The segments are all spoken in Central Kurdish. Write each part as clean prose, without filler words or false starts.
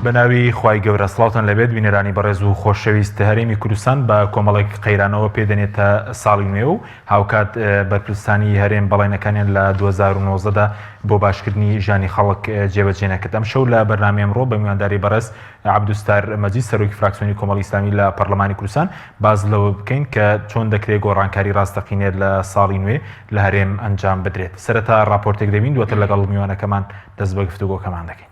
بەناوی خوای گەورە سڵاوتان لەبێت بینەرانی بەڕێز و خۆشەویست هەرێمی کوردستان بە کۆمەڵێک قەیرانەوە پێدەنێتە ساڵی نوێ و هاوکات بەرپرسانی هەرێم بەڵێنەکانیان لە 2019 دا بۆ باشکردنی ژیانی خەڵک جێبەجێ نەکرد ئەمشەو لە بەرنامەی ئەمڕۆ بە میوانداری بەڕێز عەبدولستار مەجید سەرۆکی فراکسیۆنی کۆمەڵی ئیسلامی لە پەرلەمانی کوردستان باس لەوە بکەین کە چۆن دەکرێت گۆڕانکاری ڕاستەقینە لە ساڵی نوێ لە هەرێم ئەنجام بدرێت. سەرەتا ڕاپۆرتێک دەبین دواتر لەگەڵ میوانەکەمان دەست بە گفتوگۆکەمان دەکەین.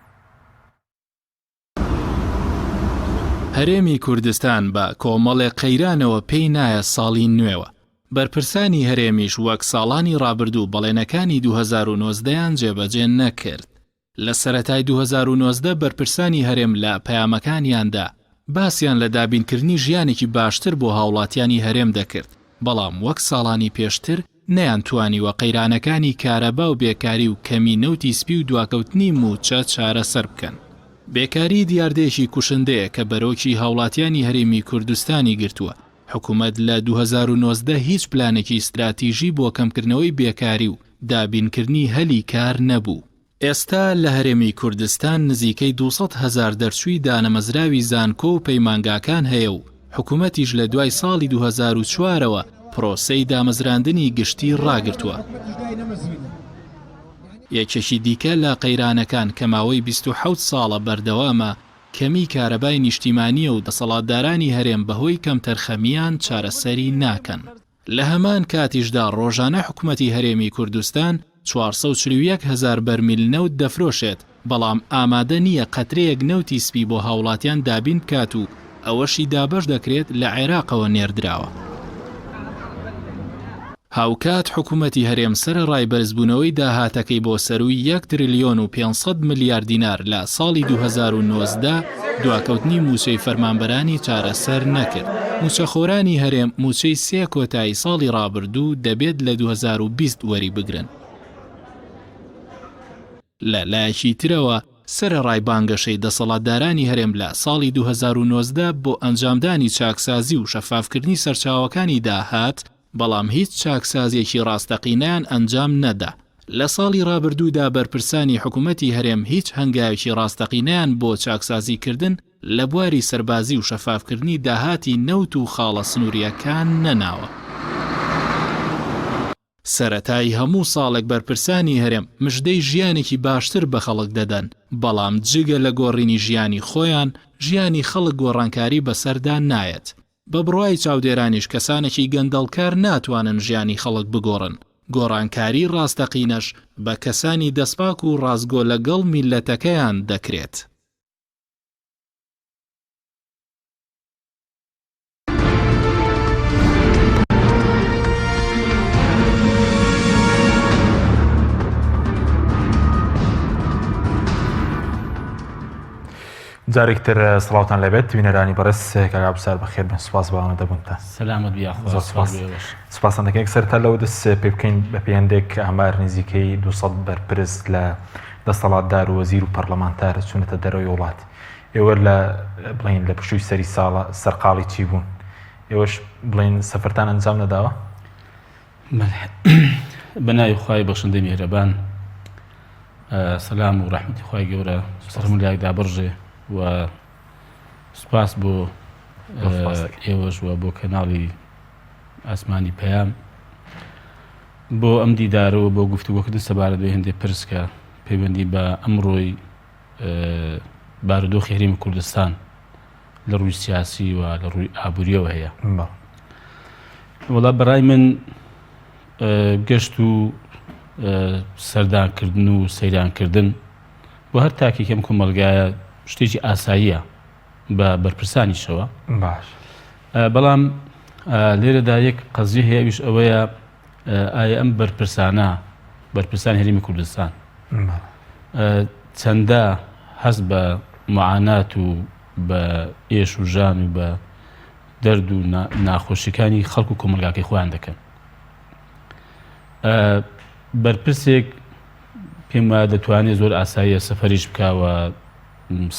هەرێمی کوردستان بە کۆمەڵێک قەیرانەوە پێی نایە ساڵی نوێوە، بەرپرسانی هەرێمیش وەک ساڵانی ڕابردوو بەڵێنەکانی 2019 یان جێبەجێ نەکرد. لە سەرەتای 2019 بەرپرسانی هەرێم لە پەیامەکانیاندا باسیان لە دابینکردنی ژیانێکی باشتر بۆ هاوڵاتیانی هەرێم دەکرد، بەڵام وەک ساڵانی پێشتر نەیانتوانیوە قەیرانەکانی کارەبا و بێکاری و کەمی نەوتی سپی و دواکەوتنی مووچە چارەسەر بکەن. بێکاری دیاردەیەکی کوشندەیە کە بەرۆکی هاوڵاتیانی هەرێمی کوردستانی گرتووە، حکومەت لە 2019 هیچ پلانێکی ستراتیژی بۆ کەمکردنەوەی بێکاری و دابینکردنی هەلی کار نەبوو. ئێستا لە هەرێمی کوردستان نزیکەی 200 هەزار دەرچووی دانەمەزراوی زانکۆ و پەیمانگاکان هەیە و حکومەتیش لە دوای ساڵی 2004 ەوە پرۆسەی دامەزراندنی گشتی ڕاگرتووە. یەکێکی دیکە لە قەیرانەکان کە ماوەی 27 ساڵە بەردەوامە، کەمیی کارەبای نیشتیمانییە و دەسەڵاتدارانی هەرێم بەهۆی کەمتەرخەمییان چارەسەری ناکەن. لە هەمان کاتیشدا ڕۆژانە حکومەتی هەرێمی کوردستان 441 هەزار بەرمیل نەوت دەفرۆشێت، بەڵام ئامادە نییە قەترەیەک نەوتی سپی بۆ هاوڵاتیان دابین بکات و ئەوەشی دابەش دەکرێت لە عێراقەوە نێردراوە. هاوکات حکومەتی هەرێم سەرەڕای بەرزبوونەوەی داهاتەکەی بۆ سەرووی یەک ترلیۆن و 500 ملیار دینار لە ساڵی 2019 دواکەوتنی مووچەی فەرمانبەرانی چارەسەر نەکرد. مووچەخۆرانی هەرێم مووچەی سێ کۆتایی ساڵی ڕابردوو دەبێت لە 2020 وەریبگرن. لە لایەکی ترەوە سەرەڕای بانگەشەی دەسەڵاتدارانی هەرێم لە ساڵی 2019 بۆ ئەنجامدانی چاکسازی و شەفافکردنی سەرچاوەکانی داهات، بەڵام هیچ چاکسازیەکی ڕاستەقینەیان ئەنجام نەدا. لە ساڵی ڕابردوودا بەرپرسانی حکومەتی هەرێم هیچ هەنگاوێکی ڕاستەقینەیان بۆ چاکسازیکردن لە بواری سەربازی و شەفافکردنی داهاتی نەوت و خاڵە سنوورییەکان نەناوە. سەرەتای هەموو ساڵێک بەرپرسانی هەرێم مژدەی ژیانێکی باشتر بە خەڵک دەدەن، بەڵام جگە لە گۆڕینی ژیانی خۆیان، ژیانی خەڵک گۆڕانکاری بەسەردا نایەت. بە بڕوای چاودێرانیش کەسانێکی گەندەڵکار ناتوانن ژیانی خەڵک بگۆڕن، گۆڕانکاری ڕاستەقینەش بە کەسانی دەستپاک و ڕاستگۆ لەگەڵ میللەتەکەیان دەکرێت. جارێک تر سڵاوتان لێبێت بینەرانی بەڕێز کاک عەبدولستار بەخێر بن سوپاس بۆ ئامادەبوونتان. سەلامەت بی یاخوا زۆر سوپاس سوپاس بۆ ئێوەش. سوپاستان دەکەین سەرەتا لەوە دەست پێ بکەین بە پێی هەندێک ئامار نزیکەی 200 بەرپرس لە دەسەڵاتدار و وەزیر و پەرلەمانتار چوونەتە دەرەوەی وڵات ئێوە لە بڵێن لە پشووی سەری ساڵە سەرقاڵی چی بوون ئێوەش بڵێن سەفەرتان ئەنجام نەداوە؟ بەلێ بە ناوی خوای بەخشندەی میهرەبان سەلام و ڕەحمەتی خوای گەورە سەر هەموو لایەکدا بڕژێ و سوپاس بۆ ئێوەش و بۆ کەناڵی ئاسمانی پەیام بۆ ئەم دیدارە و بۆ گفتوگۆکردن سەبارەت بە هێندێک پرس کە پەیوەندی بە ئەمڕۆی بارودۆخی هەرێمی کوردستان لە ڕووی سیاسی و لە ڕووی ئابووریەوە هەیە وڵا بەڕای من گەشت و سەردانکردن و سەیرانکردن بۆ هەر تاکێکی ئەم کۆمەلگایە شتێکی ئاساییە بە بەرپرسانیشەوە باش بەڵام لێرەدا یەک قەزی هەیە ئەویش ئەوەیە ئایا ئەم بەرپرسانە بەرپرسان هەرێمی کوردستان چەندە هەست بە معانات و بە ئێش و ژان و بە دەرد و ناخۆشیەکانی خەڵک و کۆمەلگاکەی خۆیان دەکەن بەرپرسێک پێم وایە دەتوانێت زۆر ئاساییە سەفەریش بکە و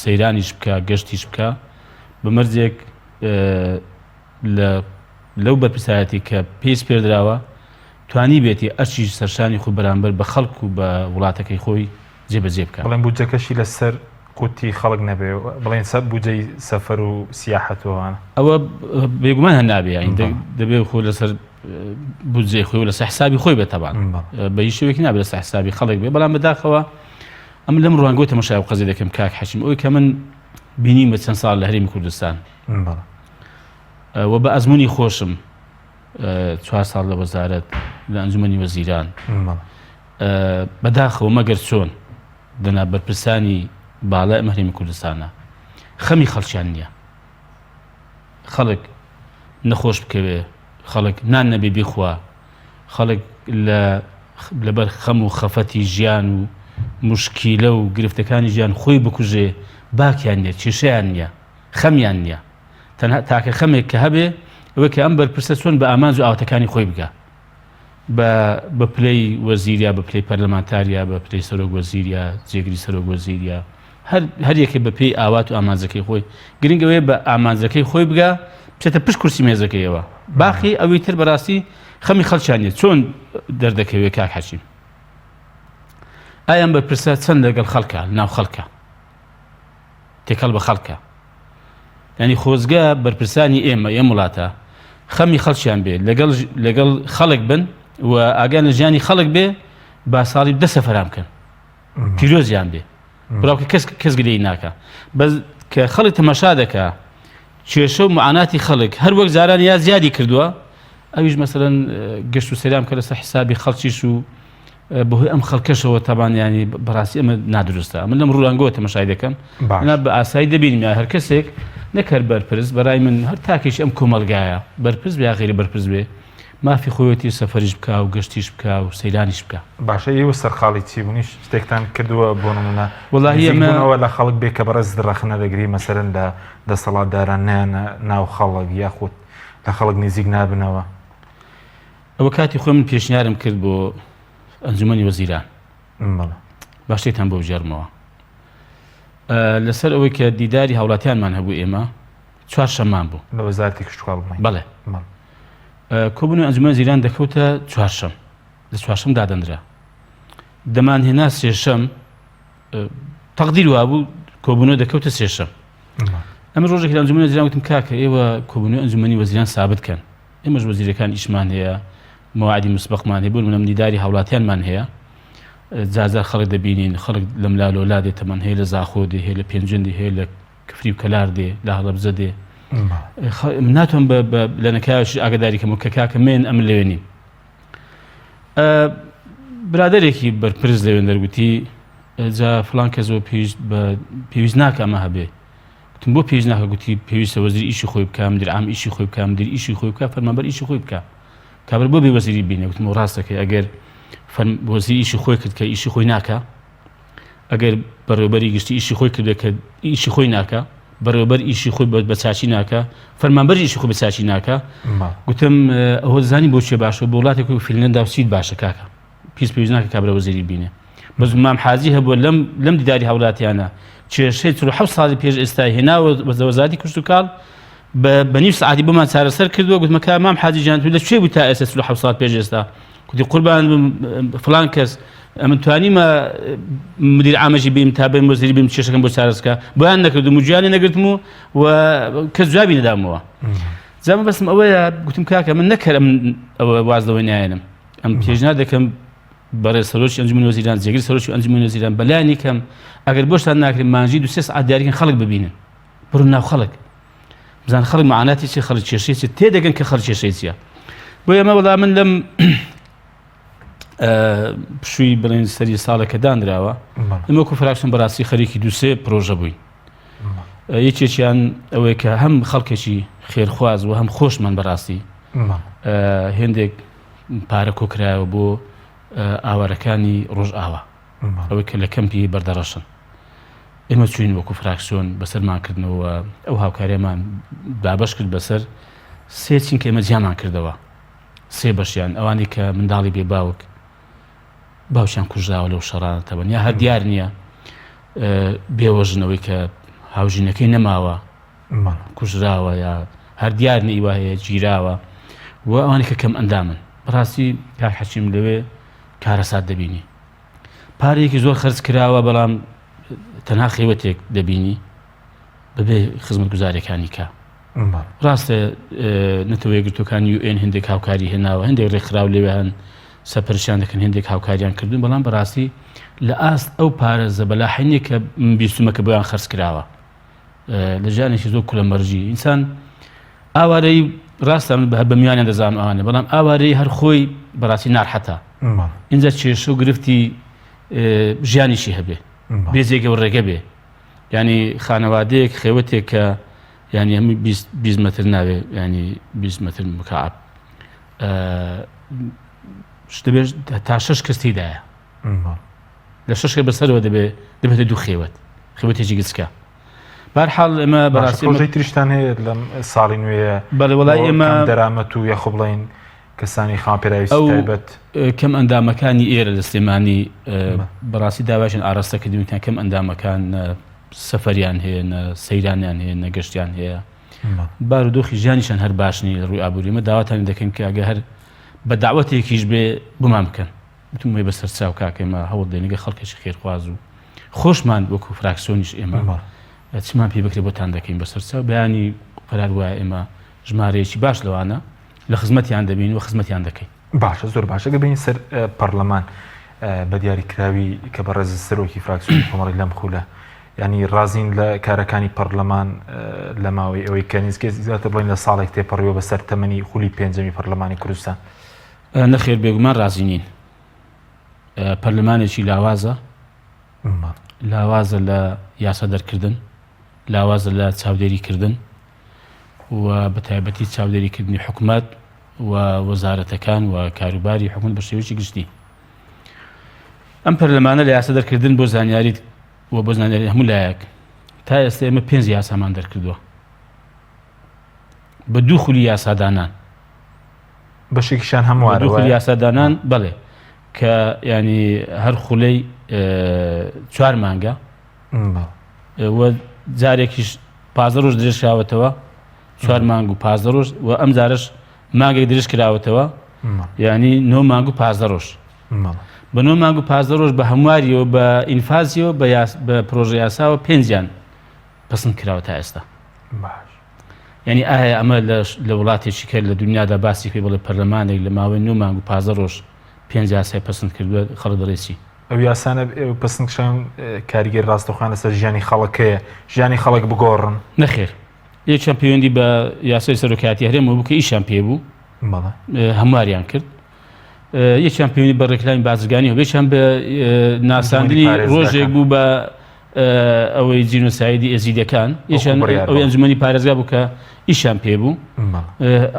سەیرانیش بکە گەشتیش بکە بە مەرجێک لە لەو بەرپرسایەتی کە پێی سپێردراوە توانی بێتی ئەرچی سەرشانی خۆی بەرامبەر بە خەڵک و بە وڵاتەکەی خۆی جێبەجێ بکات. بەڵێن بودجەکەشی لەسەر. قوتی خەڵک نەبێ بڵێن سە بودجەی سەفەر و سیاحەت و ئەوانە. ئەوە بێگومان هەر نابێ یانی دەبێ خۆ لەسەر بودجەی خۆی و لەسەر حسابی خۆی بێت تەبان بە هیچ شێوەیەک نابێت لەسەر حسابی خەڵک بێ بەڵام بەداخەوە ئەم لەم ڕوانگەوە تەمەشای ئەو قەزیە دەکەم کاک حەشیم ئەوەی کە من بینیمە چەند ساڵ لە هەرێمی کوردستان و بە ئەزمموی خۆشم چوار ساڵ لە وەزارەت لە ئەنجومەنی وەزیران بەداخەوە مەگەر چۆن دەنا بەرپرسانی باڵای ئەم هەرێمی کوردستانە خەمی خەڵکیان نییە خەڵک نەخۆش بکەوێ خەڵک نان نەبێ بیخوا خەڵک لە لەبەر خەم و خەفەتی ژیان و مشکیلە و گرفتەکانی ژیان خۆی بکوژێ باکیان نییە کێشەیان نییە خەمیان نییە تەنها تاکە خەمێک کە هەبێ ئەوەی کە ئەم بەرپرسە چۆن بە ئامانج و ئاواتەکانی خۆی بگا بە بە پلەی وەزیر یا بە پلەی پەرلەمانتار یا بە پلەی سەرۆک وەزیر یا جێگری سەرۆک وەزیر یا هەر هەر یەکێ بە پێی ئاوات و ئامانجەکەی خۆی گرنگ ئەوەیە بە ئامانجەکەی خۆی بگا بچێتە پشت کورسی مێزەکەیەوە باقی ئەوی تر بەڕاستی خەمی خەڵکیان نیە چۆن دەردەکەوێت کاک حەکیم ئایا ئەم بەرپرسە چەند لەگەڵ خەڵکە ناو خەڵکە تێکەڵ بە خەڵکە ینی خۆزگە بەرپرسانی ئێمە ئێم وڵاتە خەمی خەڵکیان بێ لەگەڵ لەگەڵ خەڵک بن و ئاگیان لە ژیانی خەڵک بێ با ساڵی دە سەفەران بکەن پیرۆزیان بێ بڵاوکە کەس کەس گلەی ناکە بەس کە خەڵک تەماشا دەکا کێشە و معاناتی خەڵک هەر وەک جاران یا زیادی کردووە ئەویش مەسەرەن گەشت و سەرام کە لەسەر حسابی خەڵکیش و بەهۆی ئەم خەڵکەشەوە تەبان ینی بەڕاستی ئەمە نادروستە من لەم ڕوانگەوە تەمەشای دەکەم نا بە ئاسایی دەبینم یا هەر کەسێک نەکەر بەرپرس بەڕای من هەر تاکێکی ئەم کۆمەلگایە بەرپرس یا غیرە بەرپرس بێ مافی خۆیەتی سەفەریش بکا و گەشتیش بکا و سەیرانیش بکا. باشە ئێوە سەرقاڵی چی بوون؟ هیچ شتێکتان کردووە بۆ نموونە وەڵاهی نزیک ئەمە بوونەوە لە خەڵک بێ کە بەڕێزت ڕەخنە دەگری مەسەلەن لە دەسەڵاتداران نایەنە ناو خەڵک یاخود لە خەڵک نزیک نابنەوە؟ ئەوە کاتی خۆی من پێشنیارم کرد بۆ ئەنجومەنی وەزیران. بەڵێ. با شتێکتان بۆ بگێڕمەوە. لەسەر ئەوەی کە دیداری هاوڵاتیانمان هەبوو ئێمە چوار شەممان بوو. لە وەزارەتی کشتوکاڵ بڵێین. بەڵێ. کۆبوونەوەی ئەنجومەنی وەزیران دەکەوتە چوارشەم لە چوارشەم دادەنرا دەمانهێنا سێشەم تەقدیر وابوو کۆبوونەوە دەکەوتە سێشەم ئەمە ڕۆژێک لە ئەنجومەنی وەزیران وتم کاکە ئێوە کۆبوونەوەی ئەنجومەنی وەزیران سابت کەن ئێمەش وەزیرەکان ئیشمان هەیە مەواعیدی مسبقمان هەیە بۆ نمونە دیداری هاوڵاتیانمان هەیە جارجار خەڵک دەبینین خەڵک لەملا لۆلا دێتەمان هەیە لە زاخۆ دێ هەیە لە پێنجوێن دێ هەیە لە کفری و کەلار دێ لە هەڵەبجە دێ ناتوانم لە نەکاوش ئاگداری کەم و کە کاکە مێن ئەم لەوێ نیم برادێکی بەرپرس لەوێن دەرگوتی جا فلان کەس بۆ پێویست بە پێویست ناکە ئەمە هەبێ گوتم بۆ پێویست ناکە گوتی پێویستە وەزیر ئیشی خۆی بکە مدیر عام ئیشی خۆی بکە مدیر ئیشی خۆی بکە فەرمانبەر ئیشی خۆی بکە کابرا بۆ بێ وەزیری بینێ گوتم ڕاستەکەی ئەگەر وەزیر ئیشی خۆی کرد کە ئیشی خۆی ناکە ئەگەر بەڕێوبەری گشتی ئیشی خۆی کردێ کە ئیشی خۆی ناکە بەڕێوبەر ئیشی خۆی بە چاچی ناکە فەرمانبەر ئیشی خۆی بە چاچی ناکە گوتم ئەوە زانی بۆ چێ باشە بۆ وڵاتێک و فینلەندا و سوید باشە کاکە پیس پێویست ناکە کابرا وەزیری بینێ بەس مام حاجی هەبووە لەم لەم دیداری هاوڵاتیانە کێشەی 47 ساڵی پێش ئێستا هێناوە وەزارەتی کشتوکاڵ بە نیو سعاتی بۆمان چارەسەر کردووە گوتمە کا مام حاجی جان تو لە کوێ بوو تا ئێستا 47 ساڵ پێش ئێستا کوتی قوربان فلان کەس ئەمن توانیمە مدیر عامەشی بیم تا بێم وەزیری بیم کێشەکەم بۆ چارەسکە بۆیان نەکردم و گویانی نەگرتم و و کەس جوابی نەدامەوە جا مەبەستم ئەوەیە گوتم کاکە من نەکەرم ئەوە واز لەوەی نایەنم ئەم پێشنیار دەکەم بەڕێز سەرۆکی ئەنجومەنی وەزیران جێگری سەرۆکی ئەنجومەنی وەزیران بەلایانی کەم ئەگەر بۆشتان ناکرێت مانگی دو سێ سەعات دیاریکەن خەڵک ببینن بڕۆن ناو خەڵک بزان خەڵک معاناتی چی خەڵک کێشەی چی تێدەگەن کە خەڵک کێشەی چییە بۆ ئێمە وەڵا من لەم پشووی بڵێن سەری ساڵە کە دانراوە ئێمە وەکو فراکسیۆن بەڕاستی خەریکی دووسێ پرۆژە بووین یەکێکیان ئەوەیە کە هەم خەڵکێکی خێرخواز و هەم خۆشمان بەڕاستی هێندێک پارە کۆکرایەوە بۆ ئاوارەکانی ڕۆژئاوا ئەوەی کە لە کەمپی بەردەڕەشن ئێمە چوین وەکو فراکسیۆن بەسەرمان کردنەوە ئەو هاوکاریەمان دابەش کرد بەسەر سێ چین کە ئێمە جیامان کردەوە سێ بەشیان ئەوانەی کە منداڵی بێ باوک باوکیان کوژراوە لەو شەڕانە تەبەن یا هەر دیار نییە بێوەژنەوەی کە هاوژینەکەی نەماوە کوژراوە یا هەر دیار نیوە هەیە گیراوە و ئەوانەی کە کەم ئەندامن بەڕاستی کاک حەکیم لەوێ کارەسات دەبینی پارەیەکی زۆر خرج کراوە بەڵام تەنها خێوەتێک دەبینی بەبێ خزمەتگوزاریەکانی کە ڕاستە نەتەوە یەکگرتووەکان UN هەندێک هاوکاری هێناوە هەندێک ڕێکخراو لەوێ هەن سەپەرشیان دەکەن هەندێک هاوکاریان کردوون بەڵام بەڕاستی لە ئاست ئەو پارە زەبەلاحە نییە کە من بیستومە کە بۆیان خەرج کراوە لە ژیانێکی زۆر کولەمەرجی ئینسان ئاوارەی ڕاستە من بە میوانیان دەزانم ئەوانە بەڵام ئاوارەی هەر خۆی بەڕاستی نارحەتە اینجا کێشە و گرفتی ژیانیشی هەبێ بێ جێگە و ڕێگە بێ ینی خانەوادەیەک خێوەتێک کە ینی هەمووی 20 متر ناوێ ینی 20 متر مکعب دەبێت تا شش کەس تێدایە لە شش بەسەرەوە دەبێت دەبێتە دوو خێوەت خێوەتێکی گچکە بارحاڵ ئێمە بەڕاستی پرۆژەی تریشتان هەیە لەم ساڵی نوێیە بەڵێ وڵای ئێمە دەرامەت و یاخۆ بڵین کەسانی خاوەن پێداویستی تایبەت. کەم ئەندامەکانی ئێرە لە سلێمانی بەڕاستی داوایشان ئاراستە کردوین کە کەم ئەندامەکان نە سەفەریان هەیە نە سەیرانیان هەیە نە گەشتیان هەیە بارودۆخی ژیانیشان هەر باش نیە لە ڕووی ئابووری ئمە داواتان دەکەین کە ئەگە هەر بە داوەتێکیش بێ بمان بکەن وتم وەی بەسەر چاو کاکە ئێمە هەوڵ دەین لەگەڵ خەڵکێکی خێرخواز و خۆشمان وەکو فراکسیۆنیش ئێمە چمان پێ بکرێت بۆتان دەکەین بەسەر چاو بەیانی قەرار وایە ئێمە ژمارەیەکی باش لەوانە لە خزمەتیان دەبین و خزمەتیان دەکەین. باشە زۆر باشە گەر بێین سەر پەڕلەمان بە دیاریکراوی کە بەڕێز سەرۆکی فراکسیۆنی کۆمەڵی لەم خولە ینی ڕازین لە کارەکانی پەرلەمان لە ماوەی ئەوەی کە نزیکەی زیاتر بڵین لە ساڵێک تێپەڕیوە بەسەر تەمەنی خولی پێنجەمی پەرلەمانی کوردستان؟ نەخێر بێگومان ڕازی نین. پەرلەمانێکی لاوازە لاوازە لە یاسا دەرکردن لاوازە لە چاودێریکردن و بە تایبەتی چاودێریکردنی حکومەت و وەزارەتەکان و کاروباری حکومەت بە شێوەیەکی گشتی. ئەم پەرلەمانە لە یاسا دەرکردن بۆ زانیاریت و بۆ زانیاری هەموو لایەک تا ئێستا ئێمە پێنج یاسامان دەرکردووە بە دوو خولی یاسادانان بەشێکیشان هەموو دوو خولی یاسادانان بەڵێ کە ینی هەر خولەی چوار مانگە و جارێکیش 15 ڕۆژ درێژ کراوەتەوە چوار مانگ و 15 ڕۆژ و ئەم جارش مانگێک درێژ کراوەتەوە یعنی نۆ مانگ و 15 ڕۆژ بە نۆ مانگ و 15 ڕۆژ بە هەمواریەوە بە ئینفازیەوە بە بە پرۆژە یاساوە پێنجیان پسند کراوە تا ئێستا باش یعنی ئایا ئەمە لە وڵاتێکی کە لە دنیادا باسی پێ بڵێ پەرلەمانێک لە ماوەی نۆ مانگ و 15 ڕۆژ پێنج یاسای پسند کردووە خەڵک دەڵێ چی؟ ئەو یاسانە پسند کراون کاریگەری ڕاستەوخۆیان لەسەر ژیانی خەڵک هەیە ژیانی خەڵک بگۆڕن؟ نەخێر یەکیان پەیوەندی بە یاسای سەرۆکایەتی هەرێمەوە بوو کە ئیشیان پێ بوو هەمواریان کرد یەکیان پەیوەندی بە ڕێکلامی بازرگانی هەبوو یەکیان بە ناساندنی ڕۆژێک بوو بە ئەوەی جینۆسایدی ئێزیدەکان یەکیان ئەوەی ئەنجومەنی پارێزگا بوو کە ئیشیان پێ بوو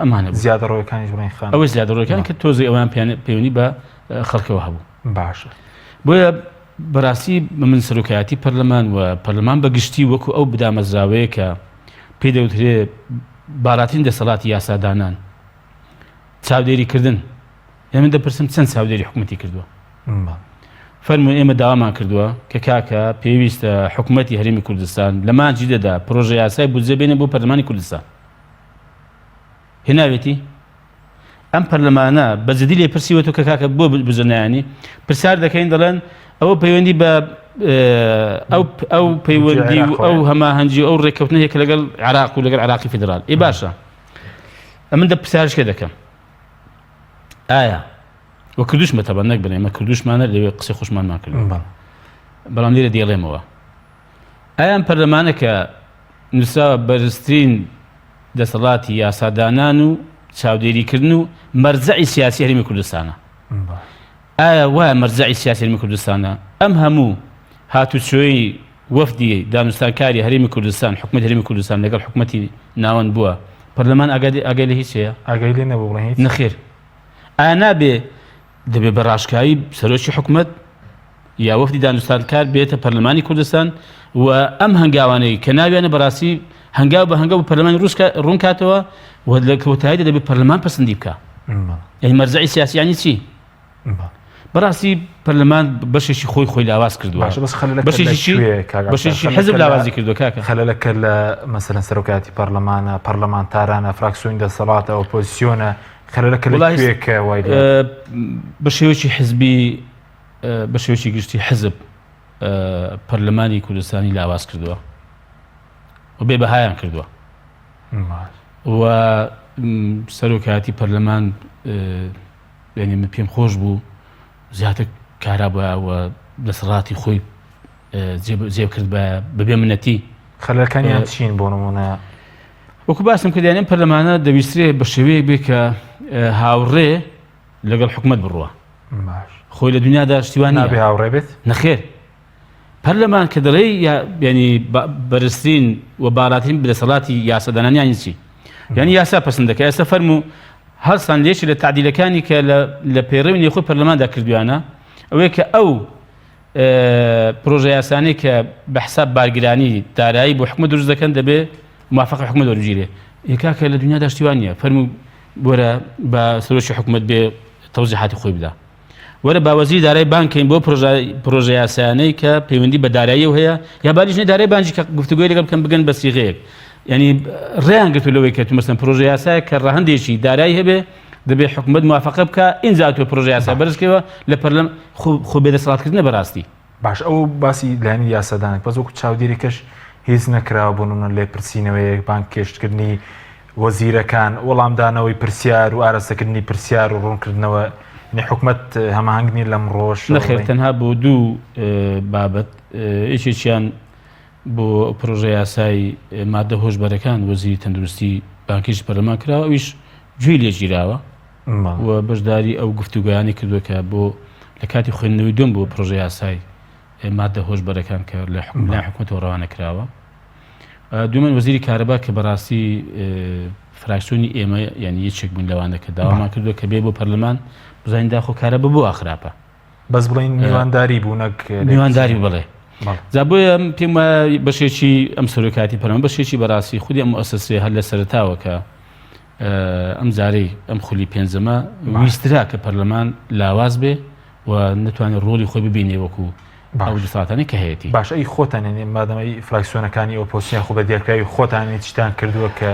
ئەمانە زیادەڕۆیەکانیش بڵێن خان ئەوەی زیادەڕۆیەکان کە تۆزێ ئەویان پەیوەندی بە خەڵکەوە هەبوو باشە بۆیە بەڕاستی من سەرۆکایەتی پەرلەمان و پەرلەمان بە گشتی وەکو ئەو بدامەزراوەیە کە پێی دەوترێ باڵاترین دەسەڵاتی یاسادانان چاودێریکردن ئێمە دەپرسم چەند چاودێری حکوومەتی کردووە فەرمو ئێمە داوامان کردووە کە کاکە پێویستە حکوومەتی هەرێمی کوردستان لە مانجی دەدا پرۆژە یاسای بودجە بێنێ بۆ پەرلەمانی کوردستان هێناوێتی ئەم پەرلەمانە بە جدی لێ پرسیوەتەوە کە کاکە بۆ بودجە نایانی پرسیار دەکەین دەڵێن ئەوە پەیوەندی بە ئەو ئەو پەیوەندی و ئەو هەماهەنگی و ئەو ڕێککەوتنە هەیە کە لەگەڵ عراق و لەگەڵ عراقی فیدرال ئێ باشە ئەمن دە پرسیارشکە دەکەم ئایا و کردوشمە تەبە نەک بنێ ئمە کردوشمانە لەوێ قسەی خۆشمانمان کردو بەڵام لێرە دێڵێمەوە ئایا ئەم پەرلەمانە کە نووسراوە بەرزترین دەسەڵاتی یاسادانان و چاودێریکردن و مەرجەعی سیاسی هەرێمی کوردستانە ئایا وایە مەرجەعی سیاسی هەرێمی کوردستانە ئەم هەموو هاتوچۆی وەفدی دانوستانکاری هەرێمی کوردستان حکومەت هەرێمی کوردستان لەگەڵ حکومەتی ناوەند بووە پەرلەمان ئاگای لە هیچ هەیە ئاگای لێ نەبوو بڵێن هیچ نەخێر ئایا نابێ دەبێ بە ڕاشکاوی سەرۆکی حکومەت یا وەفدی دانوستانکار بێتە پەرلەمانی کوردستان و ئەم هەنگاوانەی کە ناویانە بەڕاستی هەنگاو بە هەنگاو بە پەرلەمانی ڕووسکە ڕوون کاتەوە و لە کۆتاییدا دەبێت پەرلەمان پەسەندی بکا یعنی مەرجەعی سیاسی یعنی چی بەڕاستی پەرلەمان بەشێکی خۆی خۆی لاواز کردووە باشە بەس خەلەلەکە لە بەشێکی کوێ کاک عەبدوڵڵا؟ بەشێکی خەلەلەکە حزب لە لاوازی کردووە کاکە خەلەلەکە لە مەسەلەن سەرۆکایەتی پەرلەمانە پەرلەمانتارانە فراکسیۆنی دەسەڵاتە ئۆپۆزیسیۆنە خەلەلەکە لە وەڵای کوێ کە وای لێ بە شێوەیەکی حزبی بە شێوەیەکی گشتی حزب. پەرلەمانی کوردستانی لاواز کردووە و بێ بەهایان کردووە و سەرۆکایەتی پەرلەمان یعنی من پێم خۆش بوو زیاتر کارا بووە و دەسەڵاتی خۆی جێ کرد بە بەبێ منەتی. خەلەکانیان چین بۆ نمونە؟ وەکو باسم کرد یانە پەرلەمانە دەویسترێ بە شێوەیەک بێ کە هاوڕێ لەگەڵ حکومت بڕوە خۆی لە دنیادا شتیوان نابێ هاوڕێ بێت نەخێر پەرلەمان کە دەڵێ ینی بەرزترین و باڵاترین بدەسەڵاتی یاسادانان یانی چی یعنی یاسا پسند دەکە ئێستا فەرموو هەڵسان لێکی لە تعدیلەکانی کە لە پەیڕەوی نێخۆی پەرلەماندا کردویانە ئەوەیە کە ئەو پرۆژە یاسانەی کە بە حساب بارگرانی دارایی بۆ حکومت دروست دەکەن دەبێ موافقە حکومت وەربگیرێ کاکە لە دنیادا شتی وا نییە فەرموو بۆرە بە سەرۆکی حکومت بێ تەوزیحاتی خۆی بدا وەرە با وەزیری دارای بانکەین بۆ پرۆژە یاسایانەی کە پەیوەندی بە داراییەوە هەیە یا با لیژنەی دارای بانکی کە گفتوگۆی لەگەڵ بکەن بگەن بە سیغەیەک یعنی ڕێیان گرتو لەوەی کە تو مەسەن پرۆژە یاسایە کە ڕەهەندێکی دارایی هەبێ دەبێ حکومت موافقە بکە ئینجا تۆ پرۆژە یاسا بەرزکەوە لە پەرلەم خۆ بێدەسەڵاتکردنە بەڕاستی باش ئەو باسی لایەنی یاسادانێک بەس وەکو چاودێریکەش هیچ نەکراوە بۆ نمونە لێپرسینەوەیەک بانگهێشتکردنی وەزیرەکان وەڵامدانەوەی پرسیار و ئاراستەکردنی پرسیار و ڕوونکردنەوە یعنی حکومەت هەماهەنگ نییە لەم ڕۆژ نەخێر تەنها بۆ دوو بابەت یەکێکیان بۆ پرۆژە یاسای مادە هۆشبەرەکان وەزیری تەندروستی بانکیش پەرلەمان کراوە ئەویش گوێی لێگیراوە و بەشداری ئەو گفتوگۆیانەی کردووە کە بۆ لە کاتی خوێندنەوەی دوم بۆ پرۆژە یاسای مادە هۆشبەرەکان کە لە لای حکومەتەوە ڕەوانە کراوە. دومەن وەزیری کارەبا کە بەڕاستی فراکسیۆنی ئێمە یعنی یەکێک بوون لەوانە کە داوامان کردووە کە بێ بۆ پەرلەمان بزانین داخۆ کارەبا بۆ خراپە. بەس بڵین میوانداری بوو نەک میوانداری بڵێ جا بۆیە پێم وایە بەشێکی ئەم سەرۆکاتی پەرلەمان بەشێکی بەڕاستی خودی ئەم موسسەیە هەر لە سەرەتاوە کە ئەم جارەی ئەم خولی پێنجەمە ویسترا کە پەرلەمان لاواز بێ و نتوانێت ڕۆڵی خۆی ببینێ وەکو ئەو دەسەڵاتانەی کە هەیەی. باش ئەی خۆتان یعنی مادەمەی فراکسیۆنەکانی ئۆپۆزسیۆن خۆ بە دیارکراوی خۆتان چیتان کردووە کە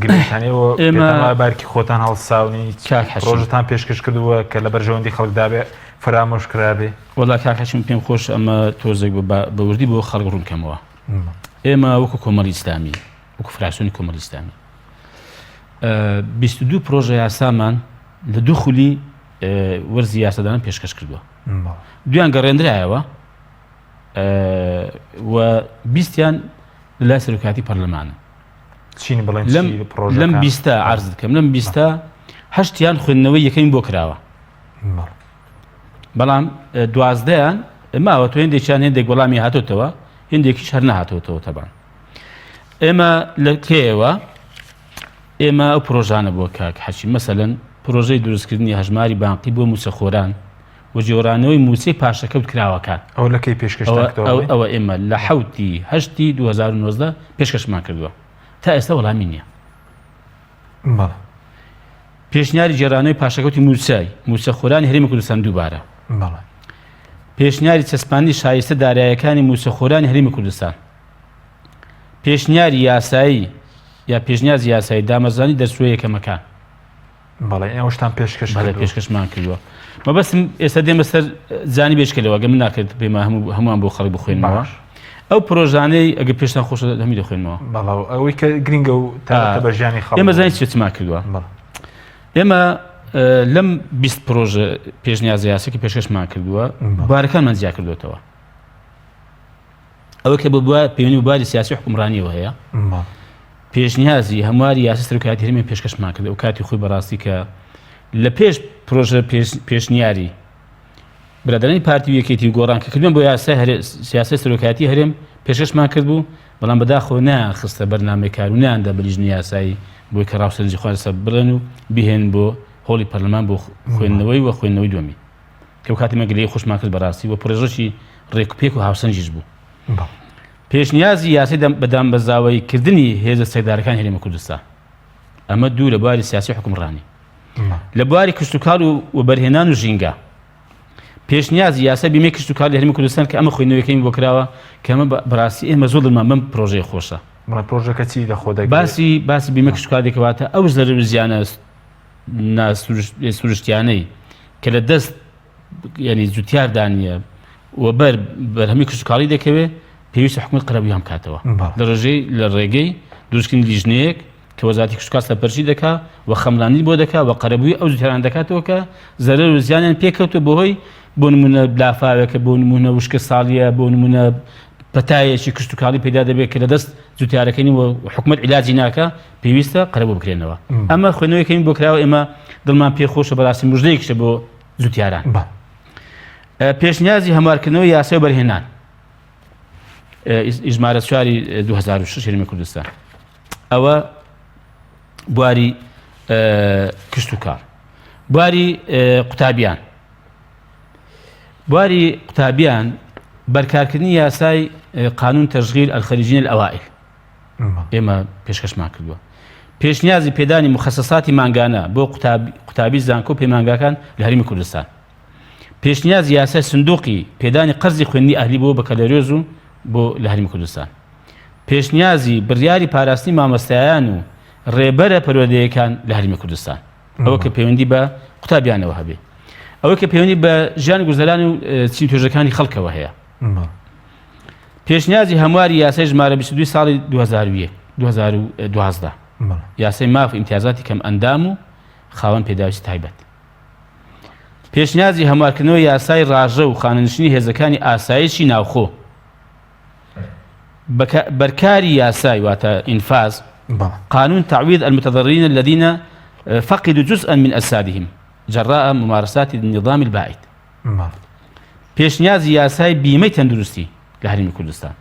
گرفتان ئێوە ئێمە بارکی خۆتان هەڵساونی کاک حەشیم ڕۆژتان پێشکەش کردووە کە لە بەرژەوەندی خەڵکدا بێ فەرامۆش کرابێ؟ وەڵا کاک حەشیم پێم خۆش ئەمە تۆزێک بە وردی بۆ خەڵک ڕوون کەمەوە. ئێمە وەکو کۆمەڵی ئیسلامی وەکو فراکسیۆنی کۆمەڵی ئیسلامی 22 پرۆژە یاسامان لە دوو خولی وەرزی یاسادانان پێشکەش کردووە دویان گەڕێنرایەوە و بیستیان لەلای سەرۆکاتی پەرلەمانە چین بڵێن لەم بیستە عرض بکەم لەم بیستە هەشتیان خوێندنەوەی یەکەمی بۆ کراوە بەڵام دوازدەیان ماوە تۆ هێندێکیان هێندێک وەڵامی هاتۆتەوە هێندێکیش هەر نەهاتۆتەوە تەبان ئێمە لە کێیەوە ئێمە ئەو پرۆژانە بووە کاک حەچی مەسەلەن پرۆژەی دروستکردنی هەژماری بانقی بۆ مووچەخۆران و گێڕانەوەی مووچەی پاشەکەوت کراوەکان. ئەوە لە کەی پێشکەشتان کردووە بڵێ؟ ئەوە ئێمە لە حەوتی هەشتی 2019 پێشکەشمان کردووە تا ئێستا وەڵامی نییە. بەڵێ. پێشنیاری گێڕانەوەی پاشەکەوتی مووچەی مووچەخۆرانی هەرێمی کوردستان دووبارە. بەڵێ. پێشنیاری چەسپاندنی شایستە دارایەکانی مووچەخۆرانی هەرێمی کوردستان. پێشنیاری یاسایی یا پێشنیازی یاسایی دامەزرانی دەرچووە یەکەمەکان. بەڵێ ئێوەشتان پێشکەش بەڵێ پێشکەشمان کردووە. مەبەستم ئێستا دێمە سەر جانی بێشکەلەوە گە من ناکرێت پێما هەموو هەمووان بۆ خەڵک بخوێنمەوە. ئەو پرۆژانەی ئەگە پێشتان خۆشە هەمی دەخوێنمەوە. بەڵێ ئەوەی کە گرنگە و تایبەتە بە ژیانی خەڵک. ئێمە زانین چی چمان کردووە. ئێمە لەم 20 پرۆژە پێشنیازە یاساکە پێشکەشمان کردووە بارەکانمان جیا کردوێتەوە. ئەوە کە بە پەیوەندی بە باری سیاسی حکومڕانیەوە هەیە پێشنیازی هەمواری یاسا سەرۆکایەتی هەرێمی پێشکەشمان کرد ئەو کاتی خۆی بەڕاستی کە لە پێش پرۆژە پێشنیاری برادرانی پارتی و یەکێتی و گۆڕان کە کردیان بۆ یاسای سیاسەی سەرۆکایەتی هەرێم پێشکەشمان کرد بوو بەڵام بەداخەوە نایان خستە بەرنامەی کار و نایاندا بە لیژنەی یاسایی بۆی کە ڕاو سەرنجی خۆیان لەسەر بڵێن و بهێن بۆ هۆڵی پەرلەمان بۆ خوێندنەوەی و خوێندنەوەی دووەمی. کە ئەو کاتێ گلەیی خۆشمان کرد بەڕاستی و پرۆژەکی ڕێکوپێک و هاوسەنگیش بوو. پێشنیازی یاسای بە دامەزراوەیی کردنی هێزە چەکدارەکانی هەرێمی کوردستان. ئەمە دوو لە بواری سیاسی حکومڕانی. لە بواری کشتوکاڵ و وەبەرهێنان و ژینگە. پێشنیازی یاسای بیمەی کشتوکاڵی هەرێمی کوردستان کە ئەمە خوێندنەوەیەکەی بۆ کراوە کە ئەمە بەڕاستی ئێمە زۆر دڵمان بەم پرۆژەیە خۆشە. بەڵێ پرۆژەکە چی لەخۆ دەگرێت؟ باسی باسی بیمەی کشتوکاڵ دەکەواتە ئەو زەرەر و زیانە ناسروشتیانەی کە لە دەست یعنی جوتیاردا نییە و بەر بەرهەمی کشتوکاڵی دەکەوێت پێویستە حکومەت قەرەبوویان بکاتەوە لە ڕێژەی لە ڕێگەی دروستکردنی لیژنەیەک کە وەزارەتی کشتوکاڵ سەرپەرشتی دەکا و خەمڵاندنی بۆ دەکا و قەرەبووی ئەو جوتیاران دەکاتەوە کە زەرەر و زیانیان پێکەوتووە بەهۆی بۆ نمونە لافاوێکە بۆ نمونە وشکە ساڵیە بۆ نمونە پەتایەکی کشتوکاڵی پەیدا دەبێت کە لەدەست جوتیارەکەی و حکومەت عیلاجی ناکە پێویستە قەرەبوو بکرێنەوە ئەمە خوێندنەوەیەکەین بۆ کراوە ئێمە دڵمان پێخۆشە بەڕاستی مژدەیەکیشە بۆ جوتیاران پێشنیازی هەموارکردنەوەی یاسای وەبەرهێنان ژمارە چواری 2006 هەرێمی کوردستان ئەوە بواری کشت و کار بواری قوتابیان بواری قوتابیان بەرکارکردنی یاسای قانون تشغیل الخريجين الأوائل ئێمە پێشکەشمان کردووە پێشنیازی پێدانی مخەسەساتی مانگانە بۆ قوتابی زانکۆ پەیمانگاکان لە هەرێمی کوردستان پێشنیازی یاسای سندوقی پێدانی قەرزی خوێندنی ئەهلی بۆ بەکەلەریۆز و بۆ لە هەرێمی کوردستان پێشنیازی بڕیاری پاراستنی مامۆستایان و ڕێبەرە پەروەردەیەکان لە هەرێمی کوردستان ئەوە کە پەیوەندی بە قوتابیانەوە هەبێ ئەوە کە پەیوەندی بە ژیان گوزەران و چین توێژەکانی خەڵکەوە هەیە پێشنیازی هەمواری یاسای ژمارە 22 ساڵی 2001 2012 یاسای ماف و ئیمتیازاتی کەم ئەندام و خاوەن پێداویستی تایبەت پێشنیازی هەموارکردنەوەی یاسای ڕاژە و خانەنشینی هێزەکانی ئاسایشی ناوخۆ بەرکاری یاسای واتە ئینفاز قانون تعویض المتضررین الذين فقدوا جزءا من أجسادهم جراء ممارسات النظام البائد پێشنیازی یاسای بیمەی تەندروستی لە هەرێمی کوردستان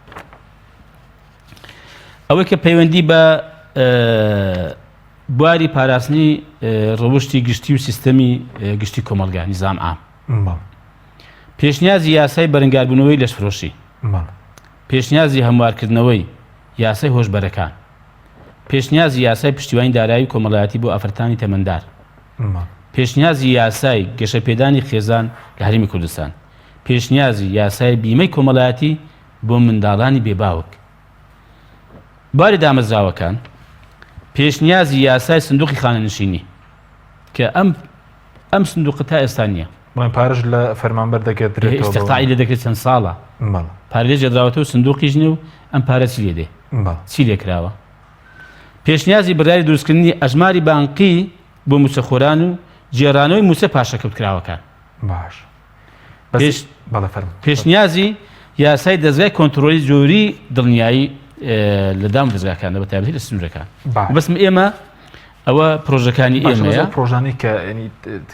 ئەوەی کە پەیوەندی بە بواری پاراستنی ڕەوشتی گشتی و سیستەمی گشتی کۆمەڵگا، نظام عام. پێشنیازی یاسای بەرەنگاربوونەوەی لەشفرۆشی. پێشنیازی هەموارکردنەوەی یاسای هۆشبەرەکان. پێشنیازی یاسای پشتیوانی دارایی و کۆمەڵایەتی بۆ ئافرەتانی تەمەندار. پێشنیازی یاسای گەشەپێدانی خێزان لە هەرێمی کوردستان. پێشنیازی یاسای بیمەی کۆمەڵایەتی بۆ منداڵانی بێ باوک. باری دامەزراوەکان، پێشنیازی یاسای سندوقی خانەنشینی کە ئەم ئەم سندوقە تا ئێستا نییە. بڵێن پارەش لە فەرمانبەر دەگەردرێتەوە بۆ ئیستقتاعی لێ دەکرێت چەند ساڵە بەڵێ. پارە لێ گێڕدراوەتەوە و سندوقیش نییە و ئەم پارە چی لێ دێ بەڵێ. چی لێ کراوە؟ پێشنیازی بڕیاری دروستکردنی ئەژماری بانقی بۆ مووچەخۆران و گێڕانەوەی مووچە پاشەکەوتکراوەکان. باش. بەس بەڵێ فەرموو. پێشنیازی یاسای دەزگای کۆنترۆلی جۆری دڵنیایی لە دام دەزگاکاندا بە تایبەتی لە سنوورەکان. بەسم ئێمە ئەوە پرۆژەکانی ئێمەیە. پرۆژانەی کە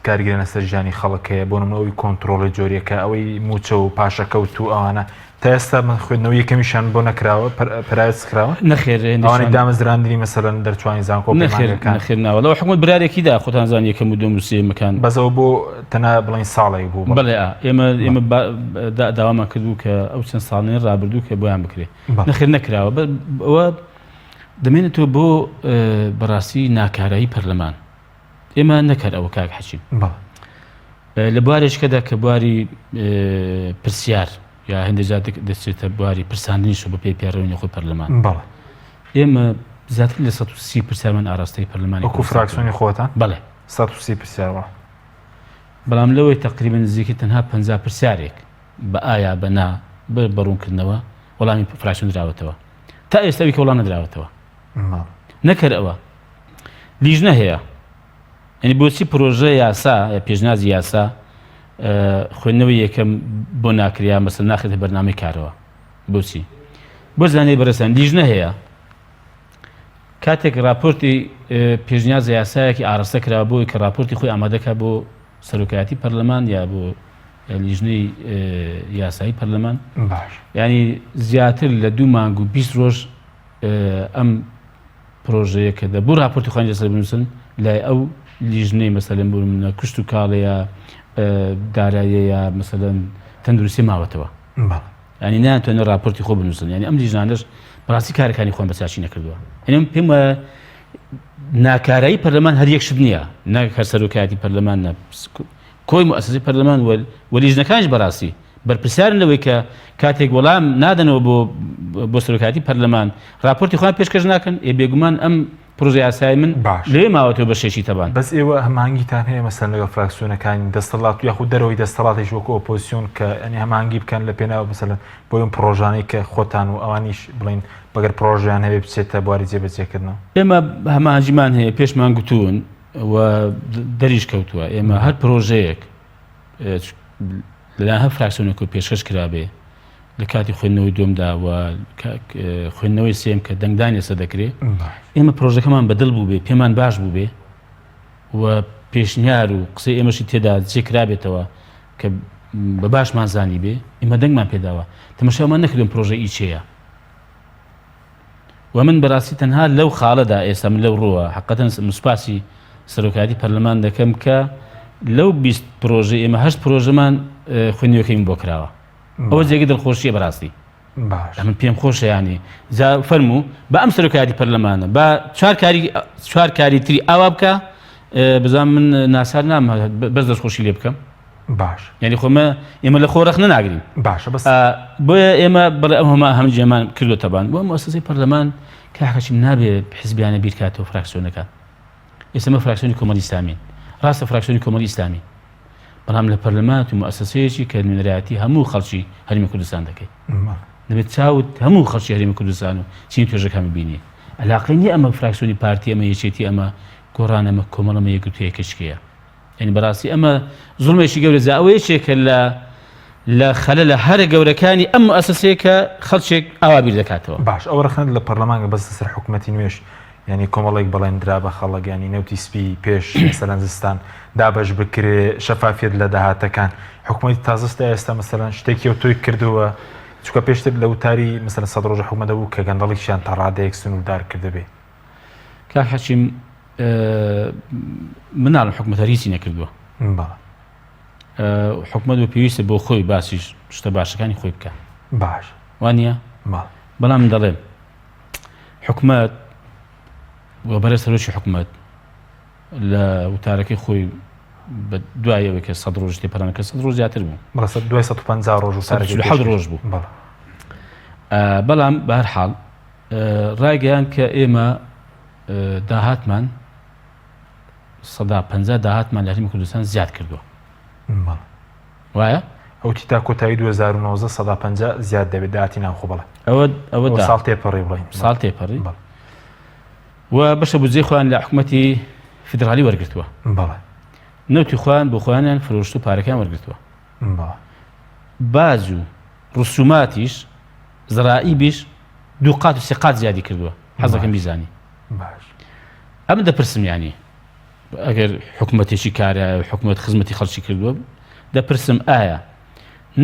کارگرێنە سەر ژیانی خەڵک هەیە بۆ نمونە ئەوی کۆنترۆڵی جۆریەکە ئەوەی موچە و پاشەکەوت و ئەوانە تا ئێستا من خوێندنەوەی یەکەمیشیان بۆ نەکراوە پەراوێز خراوە؟ نەخێر ئەوانەی دامەزراندنی مەسەلەن دەرچوانی زانکۆ نەخێر پەیمانگەکان. نەخێر ناوەڵا حکومەت برارێکی دا خۆتان زان یەکەم و دووەم و سێیەمەکان. بەس ئەوە بۆ تەنها بڵێین ساڵێک بوو بەڵێ. بەڵێ ئا ئێمە ئێمە با داوامان کردبوو کە ئەو چەند ساڵەی ڕابردوو کە بۆیان بکرێ بەڵێ. نەخێر نەکراوە بە ئەوە دەمێنێتەوە بۆ بەڕاستی ناکارایی پەرلەمان ئێمە نەکەر ئەوە کاک حەکیم بەڵێ. لە بوارێکەدا کە بواری پرسیار یا هەندێک جار دەچێتە بواری پرساندنیش بە پێی پەیڕەوی نێوخۆی پەرلەمان. بەڵێ. ئێمە زیاتر لە 130 پرسیارمان ئاراستەی پەرلەمانی وەکو فراکسیۆنی خۆتان؟ بەڵێ. 130 پرسیار بەڵێ. بەڵام لەوەی تەقریبەن نزیکەی تەنها 50 پرسیارێک بە ئایا بە نا بە بە ڕوونکردنەوە وەڵامی فراکسیۆن دراوەتەوە. تا ئێستا ئەوی کە وەڵام نەدراوەتەوە. بەڵێ. نەکەر ئەوە لیژنە هەیە یعنی بۆچی پرۆژە یاسا یا پێشنیازی یاسا خوێندنەوەی یەکەم بۆ ناکریا مەسەل ناخێتە بەرنامەی کارەوە بۆچی بۆ زانانی بەرەسان لیژنە هەیە کاتێک راپۆرتی پێشنیاز یاسایەکی ئاراستە کرا بۆی کە راپۆرتی خۆی ئامادەکە بۆ سەرۆکایەتی پەرلەمان یا بۆ لیژنەی یاسایی پەرلەمان باش ینی زیاتر لە دوو مانگ و 20 ڕۆژ ئەم پرۆژەیە کە دەبوو راپۆرتی خۆیان لەسەر بنووسن لای ئەو لیژنەی مەسەلەن بۆ نمونە کشت و کاڵەیە داراییە یا مەسەلەن تەندروستی ماوەتەوە ینی ناتوانن راپۆرتی خۆ بنووسن ینی ئەم لیژنانەش بەڕاستی کارەکانی خۆیان بە چاکی نەکردووە یعنی من پێم وایە ناکارایی پەرلەمان هەر یەک شت نییە نەک هەر سەرۆکایەتی پەرلەمان نە کۆی موئەسەسەی پەرلەمان و لیژنەکانیش بەڕاستی بەرپرسیارن لەوەی کە کاتێک وەڵام نادەنەوە بۆ بۆ سەرۆکایەتی پەرلەمان راپۆرتی خۆیان پێشکەش ناکەن، ئێ بێگومان ئەم پرۆژە یاسای من باش. لەوێ ماوەتەوە بەشێکی تەبان. بەس ئێوە هەماهەنگیتان هەیە مەسەلەن لەگەڵ فراکسیۆنەکانی دەستەڵات و یاخود دەرەوەی دەستەڵاتیش وەکو ئۆپۆزسیۆن کە یانی هەماهەنگی بکەن لە پێناو مەسەلەن بۆی ئەم پڕۆژانەی کە خۆتان و ئەوانیش بڵێن بەگەر پڕۆژەیان هەبێ بچێتە بواری جێبەجێکردنەوە؟ ئێمە هەماهەنگیمان هەیە پێشمان گوتوون و دەریش کەوتووە ئێمە هەر پرۆژەیەک لەلایەن هەر فراکسیۆنێکەوە پێشکەش کرابێ لە کاتی خوێندنەوەی دووەمدا و خوێندنەوەی سێم کە دەنگدان لەسەر دەکرێ ئێمە پرۆژەکەمان بەدڵ بوو بێ پێمان باش بوو بێ و پێشنیار و قسەی ئێمەشی تێدا جێ کرابێتەوە کە بە باشمان زانی بێ ئێمە دەنگمان پێداوە تەمەشامان نەکردم پرۆژە ئی چێە و من بەڕاستی تەنها لەو خاڵەدا ئێستا من لەو ڕووە حقەتەن سوپاسی سەرۆکایەتی پەرلەمان دەکەم کە لەو 20 پرۆژە ئێمە هەشت پرۆژەمان خوێندنەوەکەیم بۆ کراوە ئەوە جێگەی دڵخۆشیە بەڕاستی باش من پێم خۆشە ینی جا فەرموو بە ئەم سەرۆکایەتی پەرلەمانە بە چوار کاری چوار کاری تری ئاوا بکە بزان من ناسار نام بەس دەستخۆشی لێ بکەم باش یعنی خۆمە ئێمە لە خۆ ڕەخنە ناگرین باشە بەس بۆیە ئێمە بڵێ ئەم هەما هەم جێمان کردو تەبان بۆ مؤسسەی پەرلەمان کاکەچیم نابێ حزبیانە بیرکاتەوە فراکسیۆنەکان ئێستا مە فراکسیۆنی کۆمەڵی ئیسلامین ڕاستە فراکسیۆنی کۆمەڵی ئیسلامی بەڵام لە پەرلەمانت و مؤسسەیەکی کە نوێنەرایەتی هەموو خەڵکی هەرێمی کوردستان دەکەی دەبێت چاوت هەموو خەڵکی هەرێمی کوردستان و چین توێژەکان ببینی علاقەی نییە ئەمە فراکسیۆنی پارتی ئەمە یەکێتی ئەمە گۆڕان ئەمە کۆمەڵ ئەمە یەکگرتوویەکە شکەیە یعنی بەڕاستی ئەمە زوڵمێکی گەورە جا ئەوە یەکێکە لە لە خەلە لە هەرە گەورەکانی ئەم موئەسەسەیە کە خەڵکێک ئاوا بیر دەکاتەوە. باش ئەوە ڕەخنەت لە پەرلەمانگە بەس لەسەر حکومەتی نوێش یانی کۆمەڵێک بەڵێن درا بە خەڵک یانی نەوتی سپی پێش مەسەلەن زستان دابەش بکرێ شەفافیەت لە داهاتەکان حکومەتی تازەش تا ئێستا مەسەلەن شتێکی ئەوتۆی کردووە چونکە پێشتر لە وتاری مەسەلەن سەد ڕۆژە حکومەت هەبوو کە گەندەڵیشیان تا ڕادەیەک سنووردار کردبێ. کاک حەکیم من ناڵم حکومەت هەر هیچی نەکردووە. بەڵێ. حکومەت بە پێویستە بۆ خۆی باسی شتە باشەکانی خۆی بکە. باش. وانە؟ بەڵێ. بەڵام من دەڵێم حکومەت و بەرە سەرۆکی حکومەت لە وتارەکەی خۆی بە دوای ئەوەی کە سەد ڕۆژ تێپەڕاند کە سەد ڕۆژ زیاتر بوو. بەڵێ دوای 150 ڕۆژ وتارەکەی 147 ڕۆژ بوو. بەڵێ. بەڵام بە هەر حاڵ ڕایگەیاند کە ئێمە داهاتمان سەدا 50 داهاتمان لە هەرێمی کوردستان زیاد کردووە. وایە؟ ئەوتی تا کۆتایی 2019 سەدا 50 زیاد دەبێت داهاتی ناوخۆ بەڵێ. ئەوە ئەوە ساڵ تێپەڕی بڵێین. ساڵ تێپەڕی. و بەشە بودجەی خۆیان لە حکومەتی فیدرالی وەرگرتووە. بەڵێ. نەوتی خۆیان بۆ خۆیانیان فرۆشت و پارەکەیان وەرگرتووە. بەڵێ. باج و ڕسوماتیش زەرائیبیش دوو قات و سێ قات زیادی کردووە حەزەکەم بیزانی باش ئەمن دەپرسم ینی ئەگەر حکوومەتێکی کارە حکوومەت خزمەتی خەڵکی کردووە دەپرسم ئایا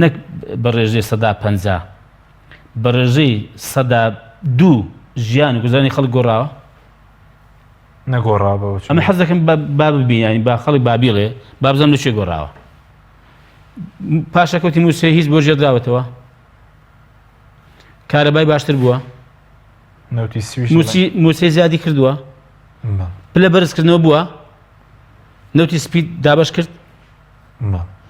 نەک بە ڕێژەی سەدا پ بە ڕێژەی سەدا دوو ژیان و گوزانی خەڵک گۆڕاوە نەگۆڕاوە ئەمە حەز دەکەم با ببینانی با خەڵک بابیڵێ با بزانم لە کوێ گۆڕاوە پاشەکەوتی مووچەی هیچ بۆ ژێردراوەتەوە کارەبای باشتر بووە نەوتی سویش موچی موچەی زیادی کردووە پلە بەرزکردنەوە بووە نەوتی سپی دابش کرد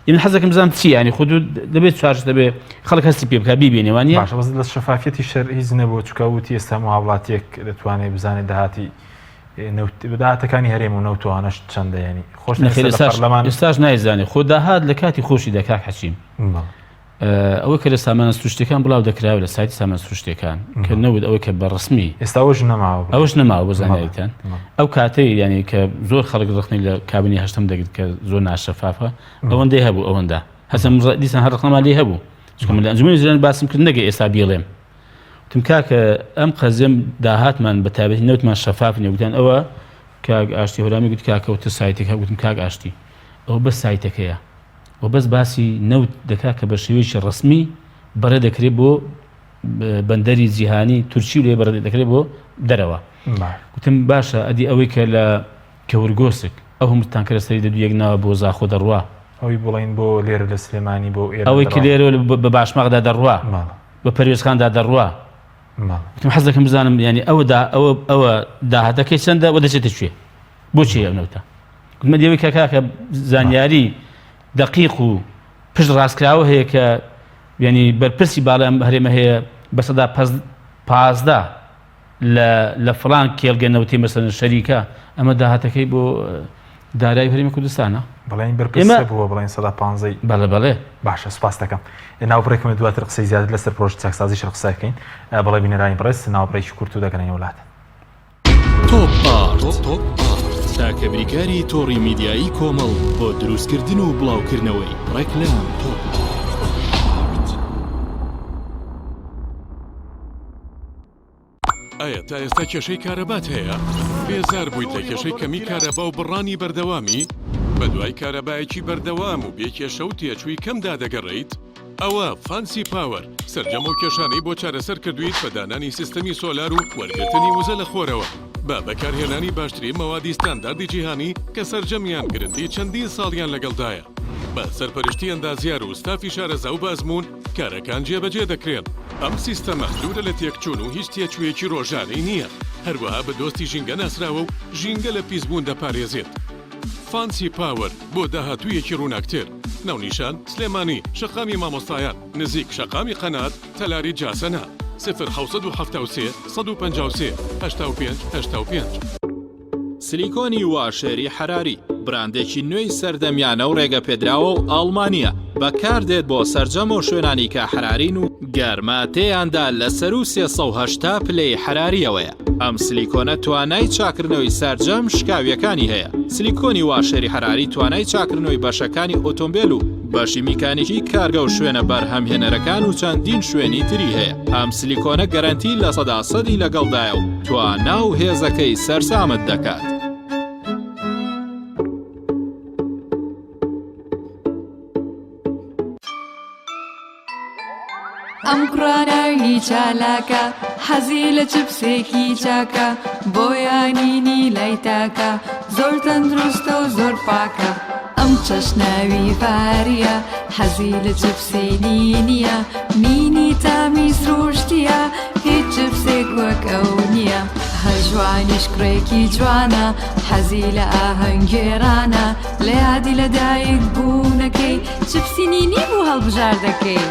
من حەزەکەم بزانم چی ینی خود دەبێت چارج دەبێت خەڵک هەستی پێ بکە بیبینێ وانە باشە بەس لە شەفافیەتی شەر هیچ نەبوو چکە وتی ئێستا هەموو هاوڵاتیەک دەتوانێت بزانێت داهاتی داهاتەکانی هەرێم و نەوتوانەش چەندە ینی خۆش ئێستاش نایزانێت خۆ داهات لە کاتی خۆشی دەکات حەچیم ئەوەی کە لە سامانە سروشتیەکان بڵاو دەکرایەوە لە سایتی سامانە سروشتیەکان کە نەوت ئەوەی کە بە ڕسمی ئێستا ئەوەش نەماوە ئەوەش نەماوە بۆ زانیاریتان ئەو کاتەی یعنی کە زۆر خەڵک ڕخنەی لە کابینی هەشتم دەگرت کە زۆر ناشەفافە ئەوەندەی هەبوو ئەوەندە هەسە دیسان هەر ڕخنەمان لێ هەبوو چونکە من لە ئەنجومەنی وەزیران باسم کرد نەگە ئێستا بیڵێم وتم کاکە ئەم قەزیەم داهاتمان بە تایبەتی نەوتمان شەفاف نیە وتیان ئەوە کاک ئاشتی هۆرامی گوت کاکە وتە سایتێک گوتم کاک ئاشتی ئەوە بەس سایتەکەیە و بەس باسی نەوت دەکات کە بە شێوەیەکی ڕەسمی بەڕێ دەکرێت بۆ بەندەری جیهانی تورکی و لێ بەڕێ دەکرێت بۆ دەرەوە. گوتم باشە ئەدی ئەوەی کە لە کەورگۆسک ئەو هەموو تانکەرە سەری دە دوو یەک ناوە بۆ زاخۆ دەڕوا. ئەوەی بڵێین بۆ لێرە لە سلێمانی بۆ ئێرە ئەوەی کە لێرە بە باشماخدا دەڕوا بە پەروێزخاندا دەڕوا. گوتم حەز دەکەم بزانم یانی ئەوە دا ئەوە ئەوە داهاتەکەی چەندە و دەچێتە کوێ؟ بۆچی ئەو نەوتە؟ گوتمە دێوەی کە کاکە زانیاری دەقیق و پشت ڕاستکراوە هەیە کە یعنی بەرپرسی باڵای ئەم هەرێمە هەیە بە سەدا پازدە. لە لە فڵان کێڵگە نەوتی مەسەلەن شەریکە ئەمە داهاتەکەی بۆ دارایی هەرێمی کوردستانە بەڵێن بەرپرسە بووە بڵێن سەدا پانزەی بەڵێ بەڵێ باشە سپاس دەکەم ناوبڕێکم دواتر قسەی زیاتر لەسەر پرۆژە چاکسازی شەر قسە بکەین بەڵێ بینەرانی بەڕێز ناوبڕێکی کورت و دەگەڕێنەوە لاتان. تۆپ ئارت تاکە بریکاری تۆڕی میدیایی کۆمەڵ بۆ دروستکردن و بڵاوکردنەوەی ڕێکلام. تۆپ ئارت. ئایا تا ئێستا کێشەی کارەبات هەیە؟ بێزار بوویت لە کێشەی کەمی کارەبا و بڕانی بەردەوامی؟ بەدوای کارەبایەکی بەردەوام و بێ کێشە و تێچووی کەمدا دەگەڕێیت؟ ئەوە فانسی پاوەر سەرجەم ئەو کێشانەی بۆ چارەسەر کردوویت بە دانانی سیستەمی سۆلار و وەرگرتنی وزە لە خۆرەوە بە بەکارهێنانی باشترین مەوادی ستانداردی جیهانی کە سەرجەمیان گرنتی چەندین ساڵیان لەگەڵدایە بە سەرپەرشتی ئەندازیار و ستافی شارەزا و بە ئەزموون کارەکان جێبەجێ دەکرێن. ئەم سیستەمە دوورە لە تێکچوون و هیچ تێچوویەکی ڕۆژانەی نییە، هەروەها بە دۆستی ژینگە ناسراوە و ژینگە لە پیسبوون دەپارێزێت. فانسی پاوەر بۆ داهاتوویەکی ڕووناکتر. ناونیشان، سلێمانی، شەقامی مامۆستایان، نزیک شەقامی قەنات، تەلاری جاسەنە. 0773 153 85 85. سلیکۆنی واشێری حەراری، براندێکی نوێی سەردەمیانە و ڕێگەپێدراوە و ئەڵمانییە، بەکاردێت بۆ سەرجەم ئەو شوێنانی کە حەرارین و گەرما تێیاندا لە سەروو 380 پلەی حەرارییەوەیە. ئەم سلیکۆنە توانای چاکردنەوەی سەرجەم شکاوییەکانی هەیە. سلیکۆنی واشێری حەراری توانای چاکردنەوەی بەشەکانی ئۆتۆمبێل و بەشی میکانیکی کارگە و شوێنە بەرهەمهێنەرەکان و چەندین شوێنی تری هەیە. ئەم سلیکۆنە گەرەنتی لە سەدا سەدی لەگەڵدایە و توانا و هێزەکەی سەرسامت دەکات. ئەم کوڕە ناوی چالاکە حەزی لە چپسێکی چاکە بۆیانینی لای تاکە زۆر تەندروستە و زۆر پاکە ئەم چەشناوی ڤاریە حەزی لە چپسی نینیە نینی تامی سروشتیە هیچ چپسێک وەک ئەو نییە هەژوانیش کوڕێکی جوانە حەزی لە ئاهەنگگێڕانە لە یادی لە دایک بوونەکەی چپسی نینی بوو هەڵبژاردەکەی.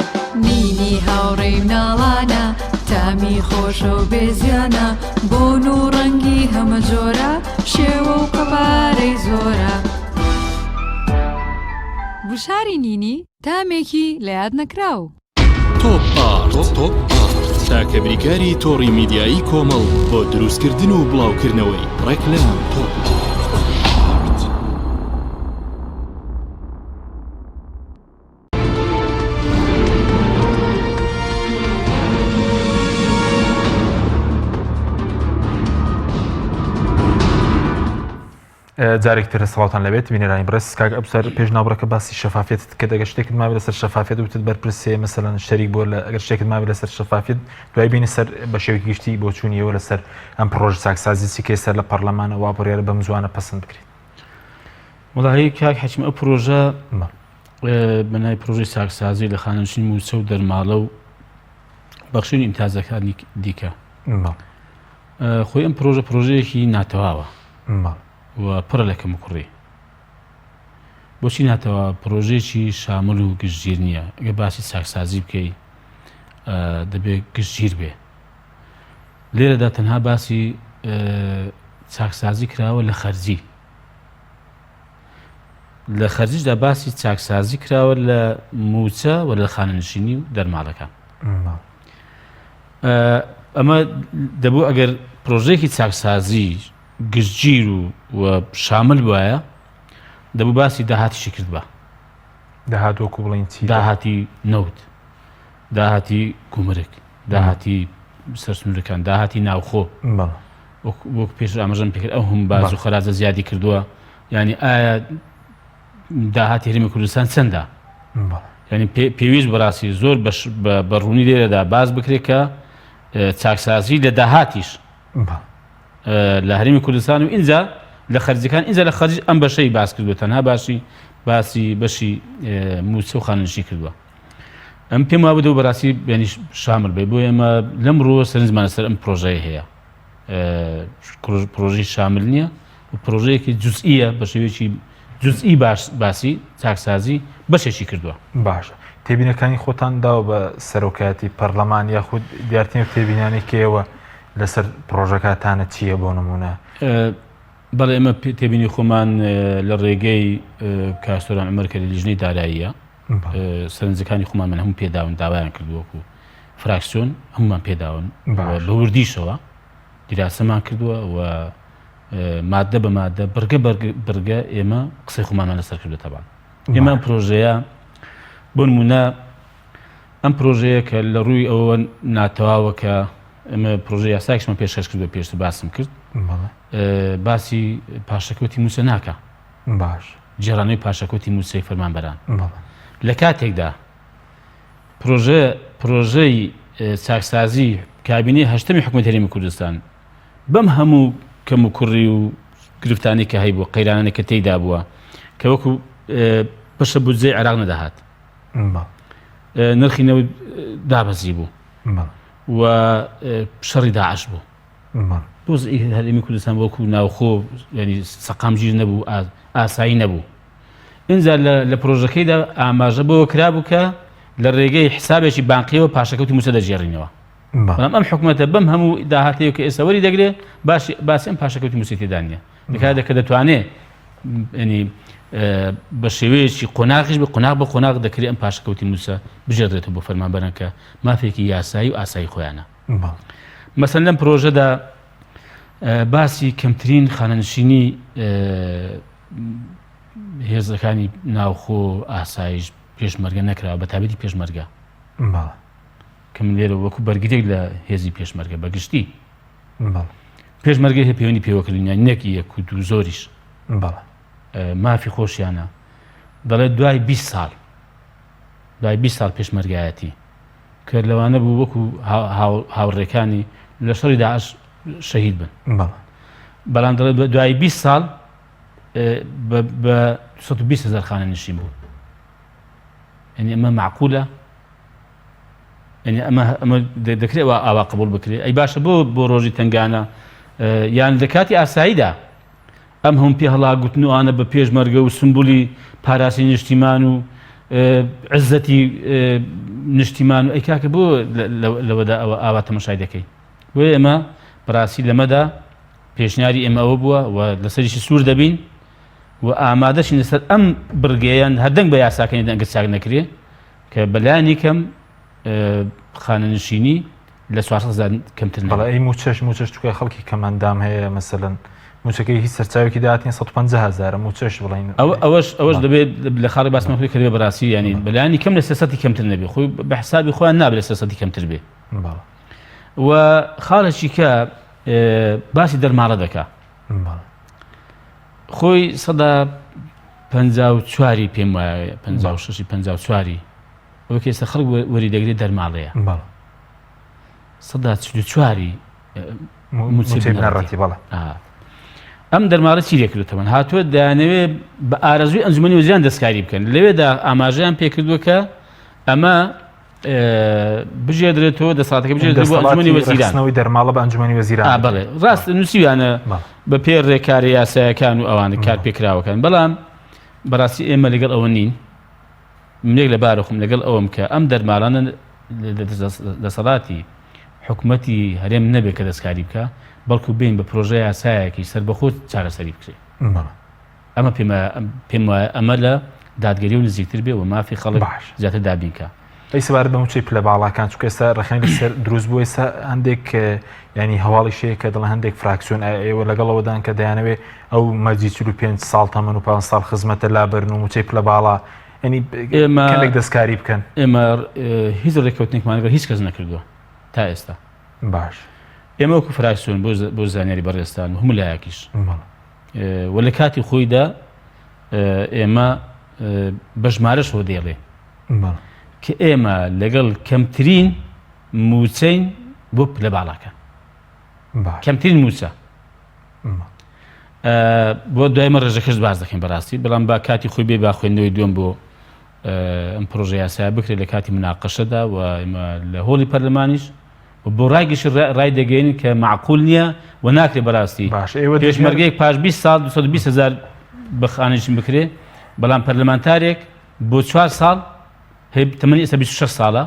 نینی هاوڕێی مناڵانە تامی خۆشە و بێزیانە بۆن و ڕەنگی هەمە جۆرە شێوە و قەبارەی زۆرە. گوشاری نینی تامێکی لە یاد نەکراو. تۆپ ئارت تاکە بریکاری تۆڕی میدیایی کۆمەڵ بۆ دروستکردن و بڵاوکردنەوەی ڕێکلام. تۆپ ئارت. جارێک تر سڵاوتان لەبێت بینەرانی بەڕێز کاک ئەبسەر پێش ناوبڕەکە باسی شەفافیەتت کرد ئەگەر شتێکت مابێت لەسەر شەفافیەت وتت بەرپرسێ مەسەلەن شەریک بووە لە ئەگەر شتێکت مابێت لەسەر شەفافیەت دوای بینە سەر بە شێوەیەکی گشتی بۆچوونیەوە لەسەر ئەم پڕۆژە چاکسازی چی کە سەر لە پەرلەمانە وا بڕیارە بەم زوانە پەسند بکرێت وڵی کاک حەکیم ئەو پرۆژە بەنای پرۆژەی چاکسازی لە خانەنشین مووچە و دەرماڵە و بەخشینی ئیمتازەکانی دیکە خۆی ئەم پرۆژە پرۆژەیەکی ناتەواوە و پڕە لە کەموکوڕی. بۆچی ناتەوا؟ پرۆژەیەکی شامل و گشتگیر نییە. ئەگەر باسی چاکسازی بکەی دەبێت گشتگیر بێ. لێرەدا تەنها باسی چاکسازی کراوە لە خەرجی. لە خەرجیشدا باسی چاکسازی کراوە لە موچە و لە خانەنشینی و دەرماڵەکان. ئەمە دەبوو ئەگەر پرۆژەیەکی چاکسازی گشتگیر و و شامل بوایە دەبوو باسی داهاتیشی کردبا. داهات وەکو بڵێین چی؟ داهاتی نەوت، داهاتی گومرگ، داهاتی سەر سنوورەکان، داهاتی ناوخۆ. وەک پێشتر ئاماژەم پێکرد ئەو هەموو باج و خەراجە زیادی کردووە یعنی ئایا داهاتی هەرێمی کوردستان چەندە؟ یعنی پێویست بەڕاستی زۆر بە ڕوونی لێرەدا باس بکرێت کە چاکسازی لە داهاتیش لە هەرێمی کوردستان و ئینجا لە خەرجەکان ئینجا لە خەرج ئەم بەشەی باس کردووە تەنها باشی باسی بەشی موچە و خانەنشی کردووە ئەم پێم وابوو دەبوو بەڕاستی بێنیش شامل بێ بۆ ئێمە لەم ڕووە سەرنجمان لەسەر ئەم پرۆژەیە هەیە پرۆژەی شامل نییە و پرۆژەیەکی جزئیە بە شێوەیەکی جزئی باش باسی چاکسازی بەشێکی کردووە. باشە تێبینەکانی خۆتان داوە بە سەرۆکایەتی پەرلەمان یاخود دیارترین تێبینانەی کە ئێوە. لەسەر پرۆژەکەتانە چییە بۆ نمونە؟ بەڵێ ئێمە تێبینی خۆمان لە ڕێگەی کاک سۆران عومەر کە لە لیژنەی داراییە سەرنجەکانی خۆمان من هەموو پێداون داوایان کردووەکو فراکسیۆن هەمومان پێداون بە وردیشەوە دیراسەمان کردووە و مادە بە مادە بڕگە بڕگە ئێمە قسەی خۆمانمان لەسەر کردو تەبان ئێمە پرۆژەیە بۆ نمونە ئەم پرۆژەیە کە لە ڕووی ئەوە ناتەواوە کە ئەمە پرۆژە یاساکشمان پێشکەش کردو پێشتر باسم کرد باسی پاشەکەوتی مووچە ناکا. باش. گێڕانەوەی پاشەکەوتی مووچەی فەرمانبەران. بەڵێ. لە کاتێکدا پرۆژە پرۆژەی چاکسازی کابینەی هەشتەمی حکوومەت هەرێمی کوردستان بەم هەموو کەم و کوڕی و گرفتانی کە هەیبوو قەیرانانی کە تێیدا بووە کە وەکو بەشە بودجەی عێراق نەدەهات نرخی نەوت دابەزی بوو و شەڕی داعش بوو وەزعی هەرێمی کوردستان وەکو ناوخۆ ینی سەقامگیر نەبوو ئاسایی نەبوو ئینجا لە پرۆژەکەیدا ئاماژە بەوە کرابوو کە لە ڕێگەی حسابێکی بانقیەوە پاشەکەوتی مووچە دەگێڕینەوە بەڵام ئەم حکوومەتە بەم هەموو داهاتەیە کە ئێستا وەری دەگرێ باسی باسی ئەم پاشەکەوتی مووچەی تێدا نییە لە کاتێک کە دەتوانێت ینی بە شێوەیەکی قۆناغیش بە قۆناغ بە قۆناغ دەکرێت ئەم پاشەکەوتی مووچە بژێردرێتەوە بۆ فەرمانبەران کە مافێکی یاسایی و ئاسایی خۆیانە. مەسەن لەم پرۆژەدا باسی کەمترین خانەنشینی هێزەکانی ناوخۆ ئاسایش پێشمەرگە نەکراوە بە تابەتی پێشمەرگە کە من لێرە وەکو بەرگرێک لە هێزی پێشمەرگە بەگشتی پێشمەرگە هەیە پەیوەندی پێوەکردنیان نەک یەک و دوو زۆریش مافی خۆشیانە دەڵێت دوای 20 ساڵ دوای 20 ساڵ پێشمەرگایەتی کە لەوانە بوو وەکو هاوڕێکانی لە شەڕی داعش شەهید بن بەڵام دەڵێ دوای 20 ساڵ بە 120 هزار خانە نشین بوو یعنی ئەمە معقولە یعنی ئەمە ئەمە دەکرێت وا ئاوا قبول بکرێت ئەی باشە بۆ بۆ ڕۆژی تنگانە یان لە کاتی ئاساییدا ئەم هەم پێ هەڵاگوتن و ئانە بە پێشمەرگە و سمبولی پاراسی نیشتیمان و عزەتی نیشتیمان و ئەی کاکە بۆ لەوەدا ئەوە ئاوا تەمەشای دەکەی بۆیە ئێمە بەڕاستی لەمەدا پێشنیاری ئێمە ئەوە بووە و لەسەریشی سوور دەبین و ئامادەشین لەسەر ئەم بڕگەیان هەردەنگ بە یاساکەنی دەنگە چاک نەکرێ کە بەلایانی کەم خانەنشینی لە 400 هەزار کەمتر نەبێت. بەڵێ ئەی مووچەش مووچەش چونکە خەڵکی کەمئەندام هەیە مەسەلەن مووچەکەی هیچ سەرچاوێکی داهات نیە 150 هەزارە مووچەش بڵێین ئەوە ئەوەش ئەوەش دەبێت لە خاڵی باسمان کرد کە دەبێت بەڕاستی ینی بەلایانی کەم لە 300 کەمتر نەبێت خۆی بە حسابی خۆیان نابێت لە 300 کەمتر بێ بەڵێ و خاڵێکی کە باسی دەرماڵە دەکا بەڵێ خۆی سەدا 54 پێم وایە 56 54 ئەوەی کە ئێستا خەڵک وەری دەگرێت دەرماڵەیە سەدا 44ی موچەی بنەڕەتی بەڵێ ئەم دەرماڵە چی لێکردێتەوە هاتووە دەیانەوێ بە ئارەزوی ئەنجومەنی وەزیران دەستکاری بکەن لەوێدا ئاماژەیان پێکردووە کە ئەمە بژێدرێتەوە دەساتەکە بژێدرێت بۆ ئەنجومەنی وەزیرانەوەی دەرماڵە بە ئەنجومەنی وەزیران بەڵێ ڕاست نووسیویانە بە پێ ڕێکارە یاسایەکان و ئەوانە کار پێکراوەکان بەڵام بەڕاستی ئێمە لەگەڵ ئەوە نین منێک لە بارە خۆم لەگەڵ ئەوەم کە ئەم دەرماڵانە دەسەڵاتی حکومەتی هەرێم نەبێت کە دەستکاری بکە بەڵکو بین بە پرۆژە یاسایەکی سەربەخۆ چارەسەری بکرێت ئەمە پێم وایە ئەمە لە دادگەری و نزیکتر بێ و مافی خەڵک باش زیاتر دابینکە. ئەی سەبارەت بە مووچەی پلە باڵاکان چونکە ئێستا ڕەخنەی لەسەر دروست بووە ئێستا هەندێک ینی هەواڵیش هەیە کە دەڵێن هەندێک فراکسیۆن ئایا ئێوە لەگەڵ ئەوەدان کە دەیانەوێ ئەو مەرجی 45 ساڵ تەمەن و 5 ساڵ خزمەتە لابەرن و مووچەی پلە باڵا ینی ئێمە کەمێک دەستکاری بکەن ئێمە هیچ ڕێککەوتنێکمان لەگەڵ هیچ کەس نەکردووە تا ئێستا باش ئێمە وەکو فراکسیۆن بۆ زانیاری بەڕێزتان و هەموو لایەکیش و لە کاتی خۆیدا ئێمە بە ژمارەشەوە دەیڵێ کە ئێمە لەگەڵ کەمترین موچەین بۆ پلە باڵاکە کەمترین موچە بۆ دوایمە ڕێژەکەش باز دەکەین بەڕاستی بەڵام با کاتی خۆی بێ با خوێندنەوەی دوم بۆ ئەم پرۆژە یاسای بکرێت لە کاتی مناقەشەدا و ئێمە لە هۆڵی پەرلەمانیش و بۆ ڕای گشتی ڕای دەگەیەنین کە مەعقول نییە و ناکرێ بەراستی باشە ئێوە پێشمەرگەیەک پاش 20 ساڵ 220 هەزار بە خانەنشین بکرێ بەڵام پەرلەمانتارێک بۆ چوار ساڵ هەیە تەمەنی ئێستا 26 ساڵە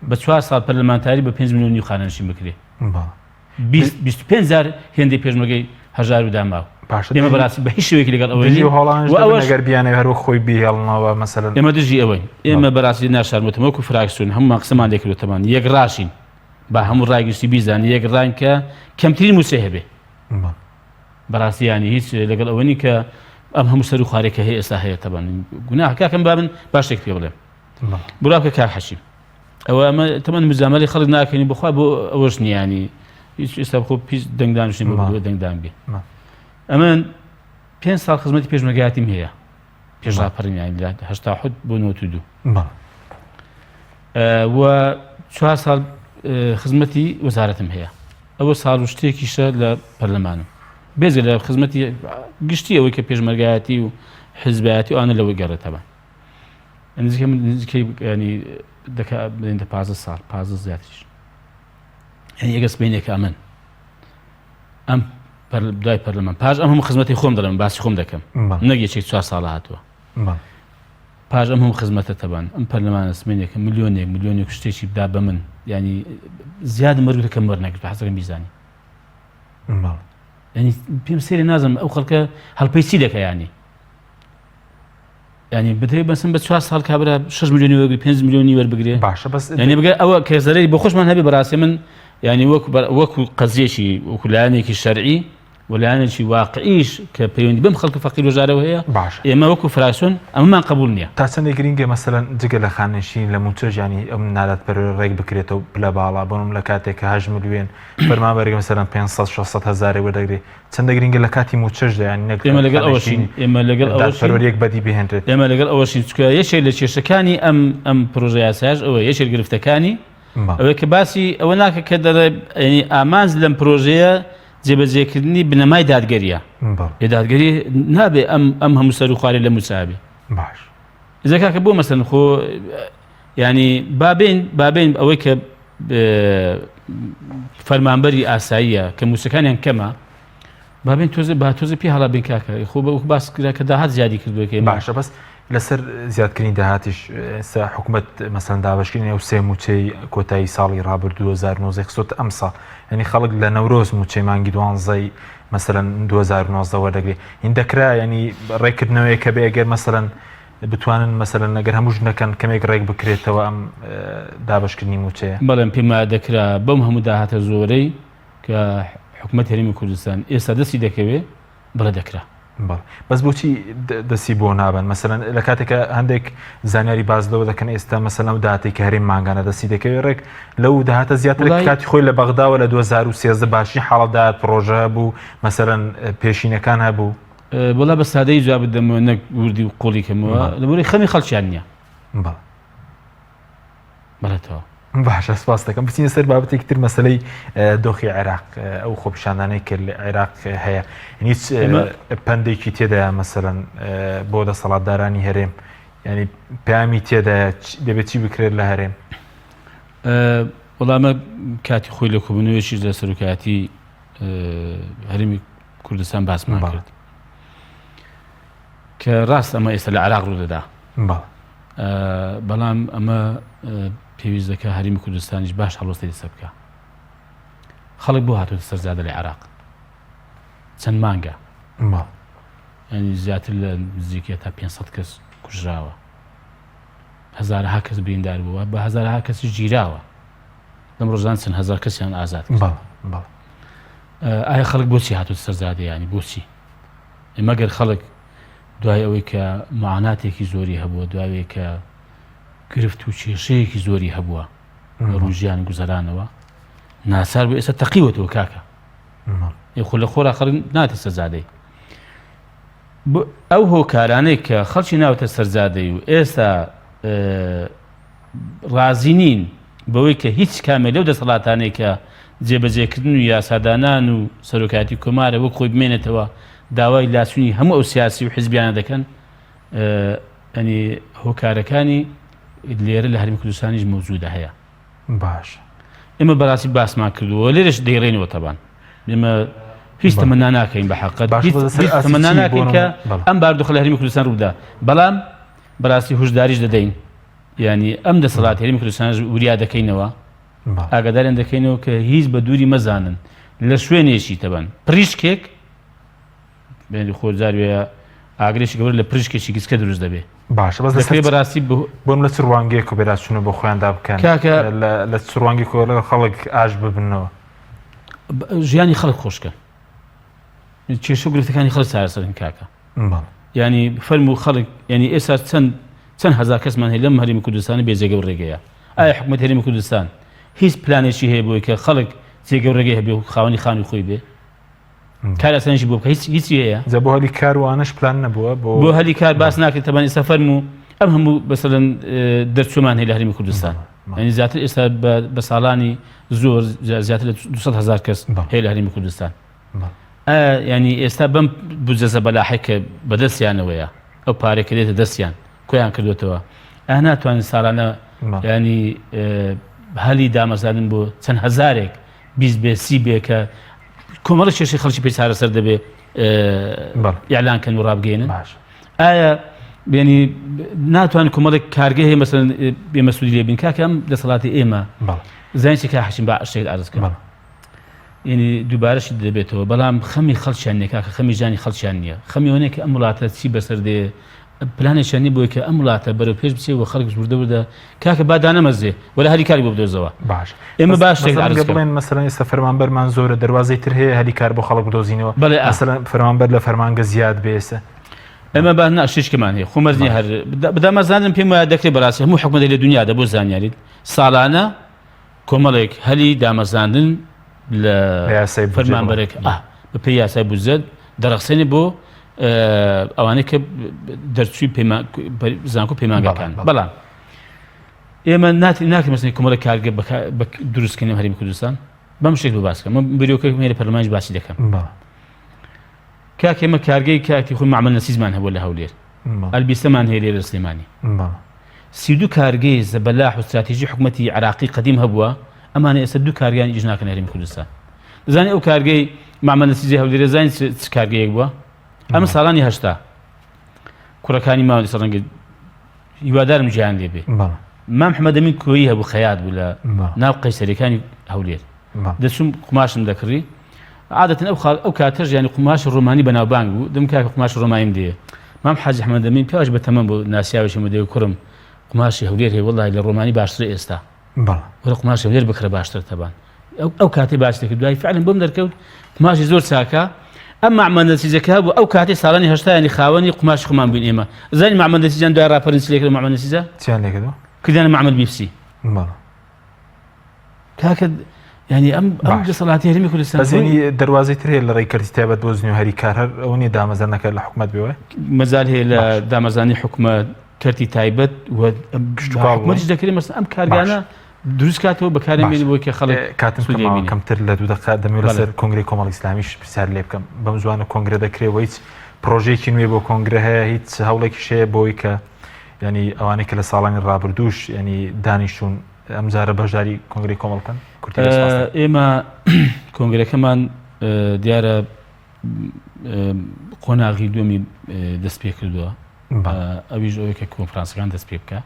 بە چوار ساڵ پەرلەمانتاری بە 5 میلیۆن نیو خانەنشین بکرێ بەڵێ. 25 جار هێندەی پێشمەرگەی هەژار و داماو. باشە ئێمە دژی بەڕاستی بە هیچ شێوەیەکی لەگەڵ ئەوەی دژی نین هۆڵانش و دەبن ئەوەش ئەگەر بیانەوێ هەر وەک خۆی بیهێڵنەوە مەسەلەن. ئێمە دژی ئەوەین. ئێمە بەڵێ. بەڕاستی ناشارمەوە وەکو فراکسیۆن هەموومان قسەمان لێ کردووە تەمان یەک ڕاشین با هەموو ڕای گشتی بیزانێ یەک ڕاین کە کەمترین مووچەی هەبێ. بەڵێ. بەڕاستی یانی هیچ لەگەڵ ئەوە نین کە ئەم هەموو سەر و خوارێک کە هەیە ئێستا هەیە تەبان گوناه کاکەم با من با شتێک پێ بڵێم. بەڵێ. بڕوا بکە کاک حەکیم ئەوە ئەمە تەمەن مجامەلەی خەڵک ناکەین بخوا بۆ ئەوەش نییانی هیچ ئێستا خۆ پیس دەنگدانشین بۆ دەنگدان بێ ئەمە پێ ساڵ خزمەتی پێشمەگاتیم هەیە پێش ڕاپەڕین یانی لە هەشتا حوت بۆ نۆت و دوو و چوار ساڵ خزمەتی وەزارەتم هەیە ئەوە ساڵ و شتێکیشە لە پەرلەمانم بێزگە لە خزمەتی گشتی ئەوەی کە پێشمەرگایەتی و حزبایەتی ئەوانە لەوەی گەڕێتەوە نزیکە من نزیکەی ینی دەکا بڵێن دە پازە ساڵ پازە زیاتریش یعنی ئەگەر سبەینێکە ئەمن ئەم دوای پەرلەمان پاش ئەم هەموو خزمەتی خۆم دەڵێم باسی خۆم دەکەم نەک یەکێک چوار ساڵە هاتووە پاش ئەم هەموو خزمەتە تەبان ئەم پەرلەمانە سمێنێکە ملیۆنێک ملیۆنێک شتێکی بدا بە من ینی زیاد مەرگتە کەم وەرنەگرت حەزەکەم بیزانی ینی پێم سێری نازم ئەو خەڵکە هەڵپەی چی دەکە ینی ینی بدرێ بەسم بە چوار ساڵ کابرا 6 میلیۆنی وەرگری 5 میلیۆنی وەربگرێ باشە بەس ینی بگە ئەوە کە زەرەری بۆ خۆشمان هەبێ بەڕاستی من ینی وەک وەکو قەزیەکی وەکو لایەنێکی شەرعی و لایەنێکی واقعیش کە پەیوەندی بەم خەڵکە فەقیر و ژارەوە هەیە باشە ئێمە وەکو فراکسیۆن ئەمەمان قبوڵ نییە. تا چەندێک گرینگە مەسەلەن جگە لە خانەنشینی لە مووچەش یانی ئەم نادادپەروەری ڕێک بکرێتەوە پلە باڵا بۆ نموونە لە کاتێک کە هەشت ملیۆن فەرمانبەرێک مەسەلەن 500 600 هەزارێک وەردەگرێ چەندە گرینگە لە کاتی مووچەشدا یانی نەک ئێمە لەگەڵ ئەوەشین ئێمە لەگەڵ ئەوەشین دادپەروەرییەک بەدی بهێنرێت. ئێمە لەگەڵ ئەوەشین چونکە یەکێک لە کێشەکانی ئەم ئەم پرۆژە یاسایەش ئەوەیە یەکێک گرفتەکانی ئەوەیە کە باسی ئەوە ناکە کە دەڵێ یانی ئامانج لەم پرۆژەیە جێبەجێکردنی بنەمای دادگەریە بێ دادگەری نابێ ئەم ئەم هەموو سەر و خوارێ لە مووچە بێ باش ئێستا کاکە بۆ مەسەن خۆ ینی بابین بابین ئەوەی کە فەرمانبەری ئاساییە کە مووچەکانیان کەمە بابین تۆزێ با تۆزێ پێ هەڵا بین کاکە خۆ بە باس کرا کە داهات زیادی کردووە کە باشە بەس لەسەر زیادکردنی داهاتیش ئێستا حکوومەت مەسەن دابشکردنی ئەو سێ مووچەی کۆتایی ساڵی ڕابردوو 2019 خستۆتە ئەمساڵ یعنی خەڵک لە نەورۆز مووچەی مانگی دوانزەی مەسەلەن 2019 وەردەگرێ هین دەکرا ینی ڕێکردنەوەیە کە بێ ئەگەر مەسەلەن بتوانن مەسەلەن ئەگەر هەمووش نەکەن کەمێک ڕێک بکرێتەوە ئەم دابەشکردنی مووچەیە؟ بەڵێم پێم وایە دەکرا بەم هەموو داهاتە زۆرەی کە حکومەت هەرێمی کوردستان ئێستا دەستی دەکەوێ بەڵێ دەکرا. بەڵێ بەس بۆچی دەستی بۆ نابەن مەسەلەن لە کاتێکە هەندێک زانیاری باز لەوە دەکەن ئێستا مەسەلەن ئەو داهاتەی کە هەرێم مانگانە دەستی دەکەوێت ڕێک لەو داهاتە زیاتر وڵای کاتی خۆی لە بەغداوە لە 2013 باشی حاڵەت داهات پڕۆژە هەبوو مەسەلەن پێشینەکان هەبوو. وەڵا بە سادەیی جوابت دەمەوە نەک وردی و قوڵی کەمەوە بەڵێ. لەبەرئەوەی خەمی خەڵکیان نییە. بەڵێ. بەڵێ تەواو. باشە سپاس دەکەم بچینە سەر بابەتێکی تر مەسەلەی دۆخی عێراق ئەو خۆپیشاندانەی کە لە عێراق هەیە هیچ پەندێکی تێدایە مەسەلەن بۆ دەسەڵاتدارانی هەرێم ینی پامی تێدایە دەبێت چی بکرێت لە هەرێم وەڵامە کاتی خۆی لە کۆبوونەوەیەکیش لە سەرۆکایەتی هەرێمی کوردستان باسمان کرد کە ڕاست ئەمە ئێستا لە عراق ڕوودەدا بەڵام ئەمە پێویست دەکە هەرمی کوردستانیش باش هەڵوەستی لەسەر بکە خەڵک بۆ هاتووەتە سەر جادە لە عێراق چەند مانگە ینی زیاتر لە نزیکە تا 500 کەس کوژراوە هەزارها کەس بریندار بووە بە هەزارها کەسی گیراوە لەم ڕۆژان چەند هەزار کەسیان ئازاد کرد ئایا خەڵک بۆچی هاتووەتە سەر جادە ینی بۆچی مەگەر خەڵک دوای ئەوەی کە معاناتێکی زۆری هەبووە دوای کە گرفت و کێشەیەکی زۆری هەبووە لە ڕووی ژیان گوزەرانەوە ناچار بوو ئێستا تەقیوەتەوە کاکە خۆ لە خۆرا خەڵک ناتە سەرجادەی ئەو هۆکارانەی کە خەڵکی ناوتە سەرجادەی و ئێستا ڕازی نین بەوەی کە هیچ کامێ لەو دەسەڵاتانەی کە جێبەجێکردن و یاسادانان و سەرۆکایەتی کۆمارە وەک خۆی بمێنێتەوە داوای لاچوونی هەموو ئەو سیاسی و حزبیانە دەکەن ئەنی هۆکارەکانی لێرە لە هەرمی کوردستانیش مەوجودە هەیە باش ئێمە بەڕاستی باسمان کردووە لێرەش دەیڕێنەوە تەبان ئێمە هیچ تەمەنا ناکەین بە حەقەت تەمەنا ناکەین کە ئەم باردۆخە لە هەرمی کوردستان ڕوودا بەڵام بەڕاستی هوشداریش دەدەین ینی ئەم دەسەڵات هەرمی کوردستانش وریا دەکەینەوە ئاگاداریان دەکەینەوە کە هیچ بە دووری مەزانن. لە شوێنێکی تەبەن پریشکێک بێنی خۆ جاروەیە ئاگرێکی گەورە لە پریشکێکی گچکە دروست دەبێ باشە بەس دەکرێ بەڕاستی بۆم لە چ ڕوانگەیەک و بێراچوونە بۆ خۆیاندا بکەن کاکە لە چ ڕوانگەیەک لەگەڵ خەڵک ئاش ببنەوە ژیانی خەڵک خۆشکەن کێشە و گرفتەکانی خەڵک چارەسەرن کاکە ینی فەرم و خەڵک ینی ئێستا چەند چەند هزار کەسمان هەیە لەم هەرێمی کوردستانی بێ جێگە و ڕێگەیە ئایا حکوومەت هەرێمی کوردستان هیچ پلانێکی هەیە بۆی کە خەڵک جێگە و ڕێگەی هەبێ و خاوەنی خانوی خۆی بێ کار ئاسانیشی بۆ بکە هیچ هیچی هەیە جا بۆ هەلی کار وانەش پلان نەبووە بۆ بۆ هەلی کار باس ناکرێت تەبان ئێستا فەرموو ئەم هەموو بەسەرەن دەرچوومان هەیە لە هەرێمی کوردستان یعنی زیاتر ئێستا بە ساڵانی زۆر زیاتر لە 200 هزار کەس هەیە لە هەرێمی کوردستان ینی ئێستا بەم بودجە زەبەلاحەی کە بەدەستیانەوەیە ئەو پارێک کە دێتە دەستیان کۆیان کردوێتەوە ئا ناتوانن ساڵانە ینی هەلی دامەزانن بۆ چەند هەزارێک 20 بێ سی بێ کە کۆمەڵی کێشەی خەڵکی پێ چارەسەر دەبێ ئیعلان کەن و ڕابگەێنن ئایا بێنی ناتوان کۆمەڵێک کارگە هەیە مەسەن ئێمە سوودی لێ بین کاکە ئەم دەسەڵاتی ئێمە زانین کا حەشیم با شتێک عەرز کەم یعنی دووبارەش دەبێتەوە بەڵام خەمی خەڵکیان نییە کاکە خەمی ژیانی خەڵکیان نییە خەمی ئەوە نییە کە ئەم وڵاتە چی بەسەر دێ پلانێکیان نییە بۆی کە ئەم وڵاتە بەرەو پێش بچێ و خەڵک وردە وردە کاکە با دانەمەزرێ ولا هەلی کاری بۆ بدۆزەوە باش ئێمە باش شتێک مەسەلەن عەرز گە کەم. بڵێن مەسەلەن ئێستا فەرمانبەرمان زۆرە دەروازەی تر هەیە هەلی کار بۆ خەڵک بدۆزینەوە بەڵێ ئا. مەسەلەن فەرمانبەر لە فەرمانگە زیاد بێ ئێستا ئێمە با نا شتێکمان هەیە خۆ مەرج نییە هەر بدامەزراندن پێم وایە دەکرێت بەڕاستی هەموو حکومەتێک لە دنیادا بۆ زانیاریت ساڵانە کۆمەڵێک هەلی دامەزراندن لە فەرمانبەرێک بە پێی یاسای بودجە دەڕەخسێنێ بۆ ئەوانەی کە دەرچووی زانکۆ پەیمانگەکان بەڵام ئێمە ناکرێت مەسەلەن کۆمەڵێک کارگە دروستکردن هەرێمی کوردستان بەم شێک باسکەم من بیرۆکەکەم هەیە لە پەرلەمانیش باسی دەکەم کاک ئێمە کارگەی کاتی خۆی معمل نەسیزمان هەبوو لە هەولێر ئەلبیسەمان هەیە لێرە سلێمانی 32 کارگەی زەبەلاح و استراتیژی حکومەتی عراقی قەدیم هەبووە ئەمانە ئێستا دوو کارگەیان ئیش ناکەن هەرێمی کوردستان دەزانی ئەو کارگەی معمل نەسیزی هەولێرە زانی چ کارگەیەک بووە ئەمە ساڵانی هەشتا کوڕەکانی ماوە لەسەر ڕەنگە هیوادارم گیان لێ بێ مام حمەدەمین کۆیی هەبوو خەیات بوو لە ناو قەیسەریەکانی هەولێر دەچوم قوماشم دەکڕی عادەتەن ئەو خاڵ ئەو کاتەش یانی قوماش ڕۆمانی بەناوبانگ بوو دەم کاکە قوماش ڕۆمانیم دێ مام حاجی حمەدەمین پیاوش بە تەمەن بوو ناسیاویشم بوو دەی کوڕم قوماشی هەولێر هەیە وەڵڵاهی لە ڕۆمانی باشترە ئێستا وەرە قوماشی هەولێر بکڕە باشترە تەبان ئەو کاتەی باسی دەکرد دوای فعلا بۆم دەرکەوت قوماشی زۆر چاکە ئەم معمل نەسیجەکە هەبوو ئەو کاتەی ساڵانی هەشتایانی خاوەنی قوماشی خۆمان بووین ئێمە زانی معمل نەسیجان دوای ڕاپەرین چ لێکرد معمل نەسیجە چیان لێکردەوە کردیانە معمل بیپسی بەڵێ کاکە یعنی ئەم ئەم دەسەڵاتی هەرێمی کوردستان بەس یعنی دەروازەی تر هەیە لە ڕێی کەرتی تایبەت بۆ زنی و هەری کار هەر ئەوە نییە دامەزرانەکە لە حکومەت بێ وایە؟ مەجال هەیە لە دامەزرانی حکومەت کەرتی تایبەت و کشتوکاڵ حکومەتیش دەکرێت مەسەلەن ئەم کارگانە دروست کاتەوە بەکاریان بێنێ بۆی کە خەڵک کاتم سوودی کەماوە بینێ. کەمتر لە دوو دەقە دەمەوێت بەڵێ. لەسەر کۆنگرەی کۆمەڵی ئیسلامیش پرسیار لێ بکەم بەم زوانە کۆنگرە دەکرێ و هیچ پرۆژەیەکی نوێ بۆ کۆنگرە هەیە هیچ هەوڵێکیش هەیە بۆی کە ینی ئەوانەی کە لە ساڵانی ڕابردووش ینی دانیشتون ئەمجارە بەشداری کۆنگرەی کۆمەڵ بکەن کورتی بێ سپاس دەکەم. ئێمە کۆنگرەکەمان دیارە قۆناغی دووەمی دەست پێ کردووە ئەویش ئەوەی کە کۆنفرانسەکان دەست پێ بکە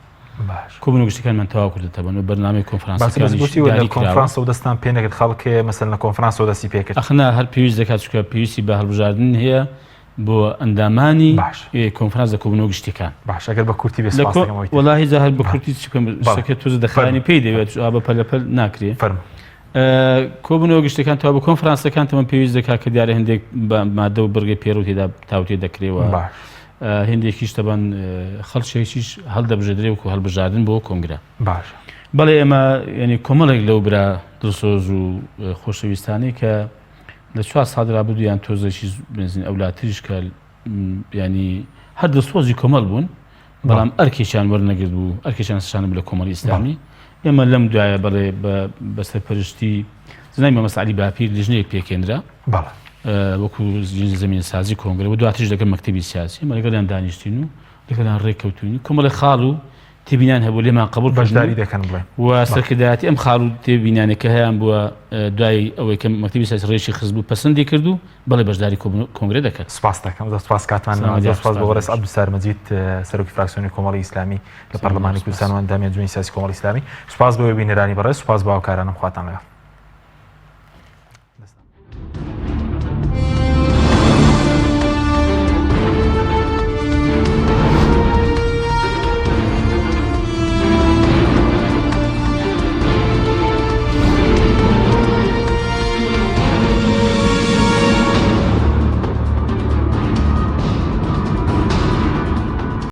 کۆبوونەوە گشتەکانمان تەواو کردە تەبەن و بەرنامەی کۆنفرانسەکانیش دیاری کراوە. کۆنفرانسەوە دەستان پێ نەکرد خەڵک هەیە مەسەلەن لە کۆنفرانسەوە دەستی پێ کرد. ئەخ نا هەر پێویست دەکات چونکە پێویستی بە هەڵبژاردن هەیە بۆ ئەندامانی کۆنفرانس لە کۆبوونەوە گشتیەکان. باش ئەگەر بە کورتی بێ سپاس دەکەم ئەوەی تر. وەڵاهی جا هەر بە کورتی چی بکەم شتەکە تۆزە دەخایەنی پێی دەوێت ئا بە پەلەپەل ناکرێ. فەرموو. کۆبوونەوە گشتەکان تەواو بە کۆنفرانسەکان تەمەن پێویست دەکات کە دیارە هەندێک مادە و بڕگەی پێڕەو تێدا تاوتێ دەکرێ و هەندێکیش تەبان خەڵکێکیش هەڵدەبژێدرێ وەکو هەڵبژاردن بۆ کۆنگرە. باش. بەڵێ ئێمە یعنی کۆمەڵێک لەو برا دڵسۆز و خۆشەویستانەی کە لە چوار ساڵ رابردوو یان تۆزێکی بنزین ئەولاتریش کە ینی هەر دڵسۆزی کۆمەڵ بوون بەڵام ئەرکێکیان وەرنەگرت بوو ئەرکێکیان سەشانە بوو لە کۆمەڵی ئیسلامی ئێمە لەم دوایە بەڵێ بە سەرپەرشتی زنای مامۆستا عەلی باپیر لیژنەیەک پێکێنرا وەکو زمین سازی کۆنگرە و دواتریش لەگەڵ مەکتەبی سیاسی ئێمە لەگەڵیان دانیشتین و لەگەڵیان ڕێککەوتوین کۆمەڵی خاڵ و تێبینیان هەبوو لێمان قبوڵ بەشداری دەکەن بڵێ و سەرکردایەتی ئەم خاڵ و تێبینیانە کە هەیان بووە دوای ئەوەی کە مەکتەبی سیاسی ڕێکی خست بوو پەسەندی کرد و بەڵێ بەشداری کۆنگرە دەکەن. سپاس دەکەم زۆر سپاس کاتمان نەما زۆر سپاس بۆ بەڕێز عەبدولستار مەجید سەرۆکی فراکسیۆنی کۆمەڵی ئیسلامی لە پەرلەمانی کوردستان و ئەندامی ئەنجومەنی سیاسی کۆمەڵی ئیسلامی سپاس بۆ بینەرانی بەڕێز سپاس بۆ هاوکارانم خواتان لەگەڵ.